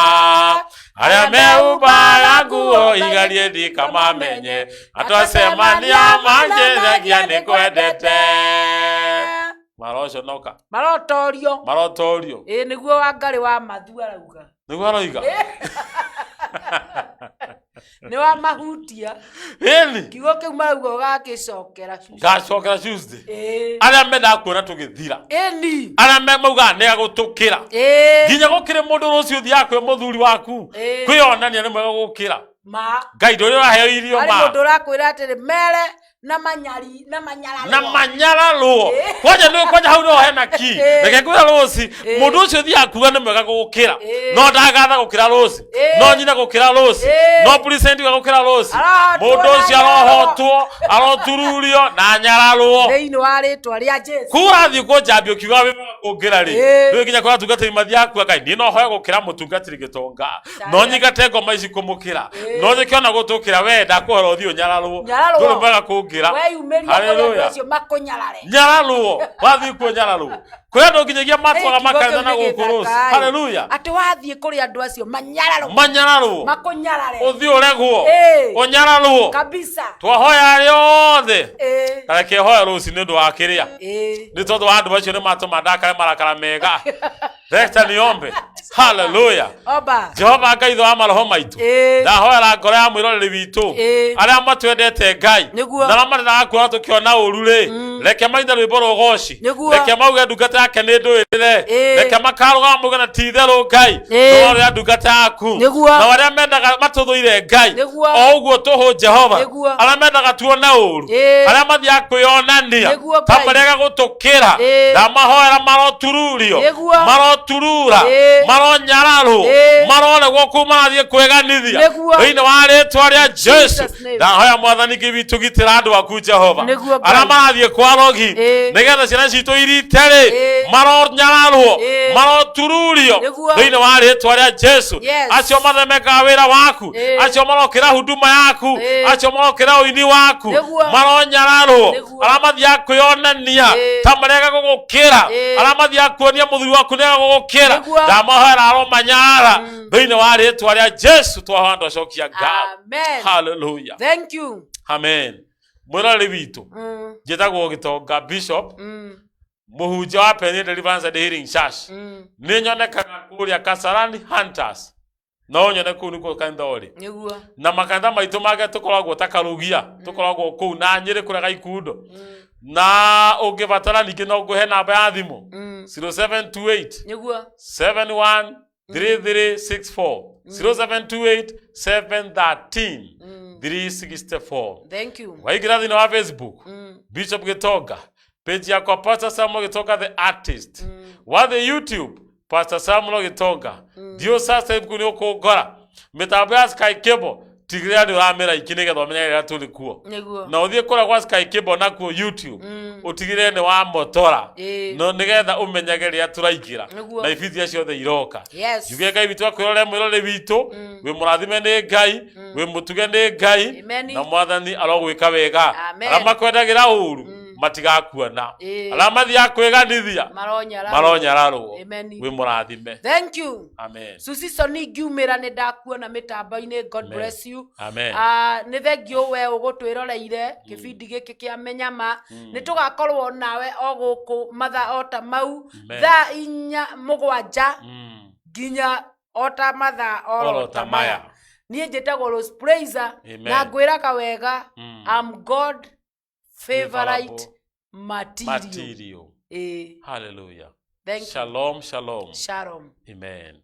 Arĩa mehumbaga nguo igarie ndikamamenye. Atwacemania manjĩragia nĩngwendete. Maroconoka. Marotorio. Marotorio. Ĩĩ nĩguo Wangarĩ wa Mathu arauga. Nĩguo aroiga. Nĩ wa mahutia. Ĩni. Kiugo kĩu marauga ũgagĩcokera. Ngacokera Tuesday. Ĩĩ. Arĩa mendaga kuona tũgĩthira. Ĩni. Arĩa maugaga nĩ agũtũkĩra. Ĩĩ. Nginya gũkĩrĩ mũndũ rũciũ ũthiaga kwĩ mũthuri waku. Ĩĩ. Kwĩyonania nĩ mwega gũkĩra. Ma. Ngai ndũrĩ ũraheo irio Harĩ ma. mũndũ ũrakwĩra atĩrĩ mere na manyari na manyararwo. Na manyararwo. Kwanja nĩ kwanja hau no hena ki. Ĩĩ. Reke ngwĩre rũci Ĩĩ. mũndũ ũcio ũthiaga kuga nĩ mwega gũgũkĩra. Ĩĩ. No ndagatha gũkĩra rũci. Ĩĩ. No nyina gũkĩra rũci. Ĩĩ. No present gũkĩra rũci. Arohotwo Mũndũ na ũcio anyararwo. arohotwo, arotururio na anyararwo. Thĩinĩ wa rĩtwa rĩa Jesu. Kũu ũrathiĩ kũnjambia ũkiuga wĩ mwega kũngĩra rĩ. Ĩĩ. Ndũĩ nginya kũrĩ atungatĩri mathiaga kuga Ngai niĩ no hoe gũkĩra mũtungatĩri gĩtonga. No nyingate ngoma ici kũmũkĩra. Ĩĩ. No njĩke ona gũtũkĩra we ndakũhera ũthiĩ ũnyararwo. Nyararwo. Ndũrĩ mwega kũngĩra. gũkĩra. Weyumĩria kũrĩ andũ Hallelujah. acio makũnyarare. Nyararwo, wathiĩ kuo nyararwo. Kũrĩ andũ nginyagia matwaga Ĩ, kiugo makanitha kĩu na nĩ gũkũ Rose. gĩthaka-ĩ. Hallelujah. Atĩ wathiĩ kũrĩ andũ acio manyararwo. Manyararwo. Makũnyarare. Ũthiĩ ũregwo. Ĩ. Ũnyararwo. Kabisa. Twahoya arĩa othe. Ĩ. Ta reke hoya rũcinĩ nĩ ũndũ wa kĩrĩa. Ĩ. Nĩ tondũ wa andũ acio nĩ matũma ndakare marakara mega. Reke niombe. Hallelujah. Oba. Jehova Ngai ithe wa maroho maitũ. Ĩĩ. Ndahoera ngoro ya mwĩroreri witũ. Ĩĩ. Arĩa matwendete Ngai. Nĩguo. Na arĩa marendaga kuona tũkĩona ũru rĩ. Reke maine rwĩmbo rwa ũgoci. Nĩguo. Reke mauge ndungata yake nĩ ndũĩrĩre. Ĩĩ. Reke makarũgama mauge na ti itherũ Ngai. Ĩĩ. Nĩwe ũrĩa ndungata yaku. Nĩguo. Na arĩa mendaga matũthũire Ngai. Nĩguo. O ũguo tũhũ Jehova. Nĩguo. Arĩa mendaga tuone ũru. Ĩĩ. Arĩa mathiaga kwĩyonania. Nĩguo, Ta Ngai. marega gũtũkĩra. Ĩĩ. Ndamahoera marotururio. Nĩguo. Maroturura. Ĩĩ. Maronyararwo. Ĩĩ. Maroregwo kuu marathiĩ kwĩganithia. Nĩguo. Thĩinĩ wa rĩtwa rĩa Jesu. Jesus name. Ndahoya Mwathani Ngai witũ gitĩra andũ aku Jehova. Nĩguo, Ngai. Arĩa marathiĩ kwa rogi. Ĩĩ. Nĩgetha ciana citũ irite rĩ. Ĩĩ. Maronyararwo. Ĩĩ. Marotururio. Nĩguo. Thĩinĩ wa rĩtwa rĩa Jesu. Yes. Acio mathemekaga wĩra waku. Ĩĩ. Acio marokĩra huduma yaku. Ĩĩ. Acio marokĩra ũini waku. Nĩguo. Maronyararwo. Nĩguo. Arĩa mathiaga kwĩyonania Ĩĩ. ta marega gũgũkĩra. Ĩĩ. Arĩa mathiaga kuonia mũthuri waku nĩega gũgũkĩra. Nĩguo. Ndamahoera aromanyara. Thĩinĩ wa rĩtwa rĩa Jesu twahoya twacokia ngatho. Amen. Hallelujah. Thank you. Amen. Mwĩroreri witũ njĩtagwo Gĩtonga Bishop mũhunjia wa Pioneer Deliverance and Healing Church. Nĩ nyonekaga kũrĩa Kasarani Hunters. No nyone kũu nĩkuo kanitha ũrĩ. Nĩguo. Na makanitha maitũ mangĩ tũkoragwo ta Karugia, tũkoragwo kũu na Nyĩrĩ kũrĩa Gaikundo. Na ũngĩbatara ningĩ no ngũhe namba ya thimũ 0728 Nĩguo. 71 3364 0728 713 364. Thank you. Waingĩra thĩinĩ wa Facebook, Bishop Gĩtonga, page yakwa Pastor Samuel Gĩtonga the artist. Wathiĩ YouTube, Pastor Samuel Gĩtonga. Thiĩ ũsubscribe kũu nĩ ũkũngora. Mĩtambo ya Sky Cable, tigĩrĩra nĩ ũramĩraiki nĩgetha ũmenye rĩrĩa tũrĩ kuo. Nĩguo. Na ũthiĩ kũrĩa gwa Sky Cable nakuo YouTube, ũtigĩrĩre nĩ wamotora. Ĩĩ. No nĩgetha ũmenyage rĩrĩa tũraingĩra. Nĩguo. Na ibindi ciothe iroka. Yes. Njuge Ngai witũ akwĩrore mwĩrore witũ, wĩ mũrathime nĩ Ngai, wĩ mũtuge nĩ Ngai, Amen. na Mwathani arogwĩka wega. Amen. Arĩa makwendagĩra ũru matigakuona. Ĩĩ. Arĩa mathiaga kwĩganithia Maronyararwo. maronyararwo. Amen. Wĩ mũrathime. Thank you. Amen. Susiso ngingiumĩra nĩ ndakuona mĩtambo-inĩ. God Amen. bless you. Amen. Ah, nĩ thengio we ũgũtwĩroreire kĩbindi gĩkĩ kĩa Menyama. Nĩ tũgakorwo nawe o gũkũ mathaa o ta mau Amen. thaa inya mũgwanja nginya o ta mathaa oro Oro ta ta maya. maya. Niĩ njĩtagwo Rose Praiser Amen. na ngwĩraga wega I'm God favorite Favorable material. Material. Ĩĩ. Hallelujah. Thank you. Shalom, shalom. Shalom. Amen.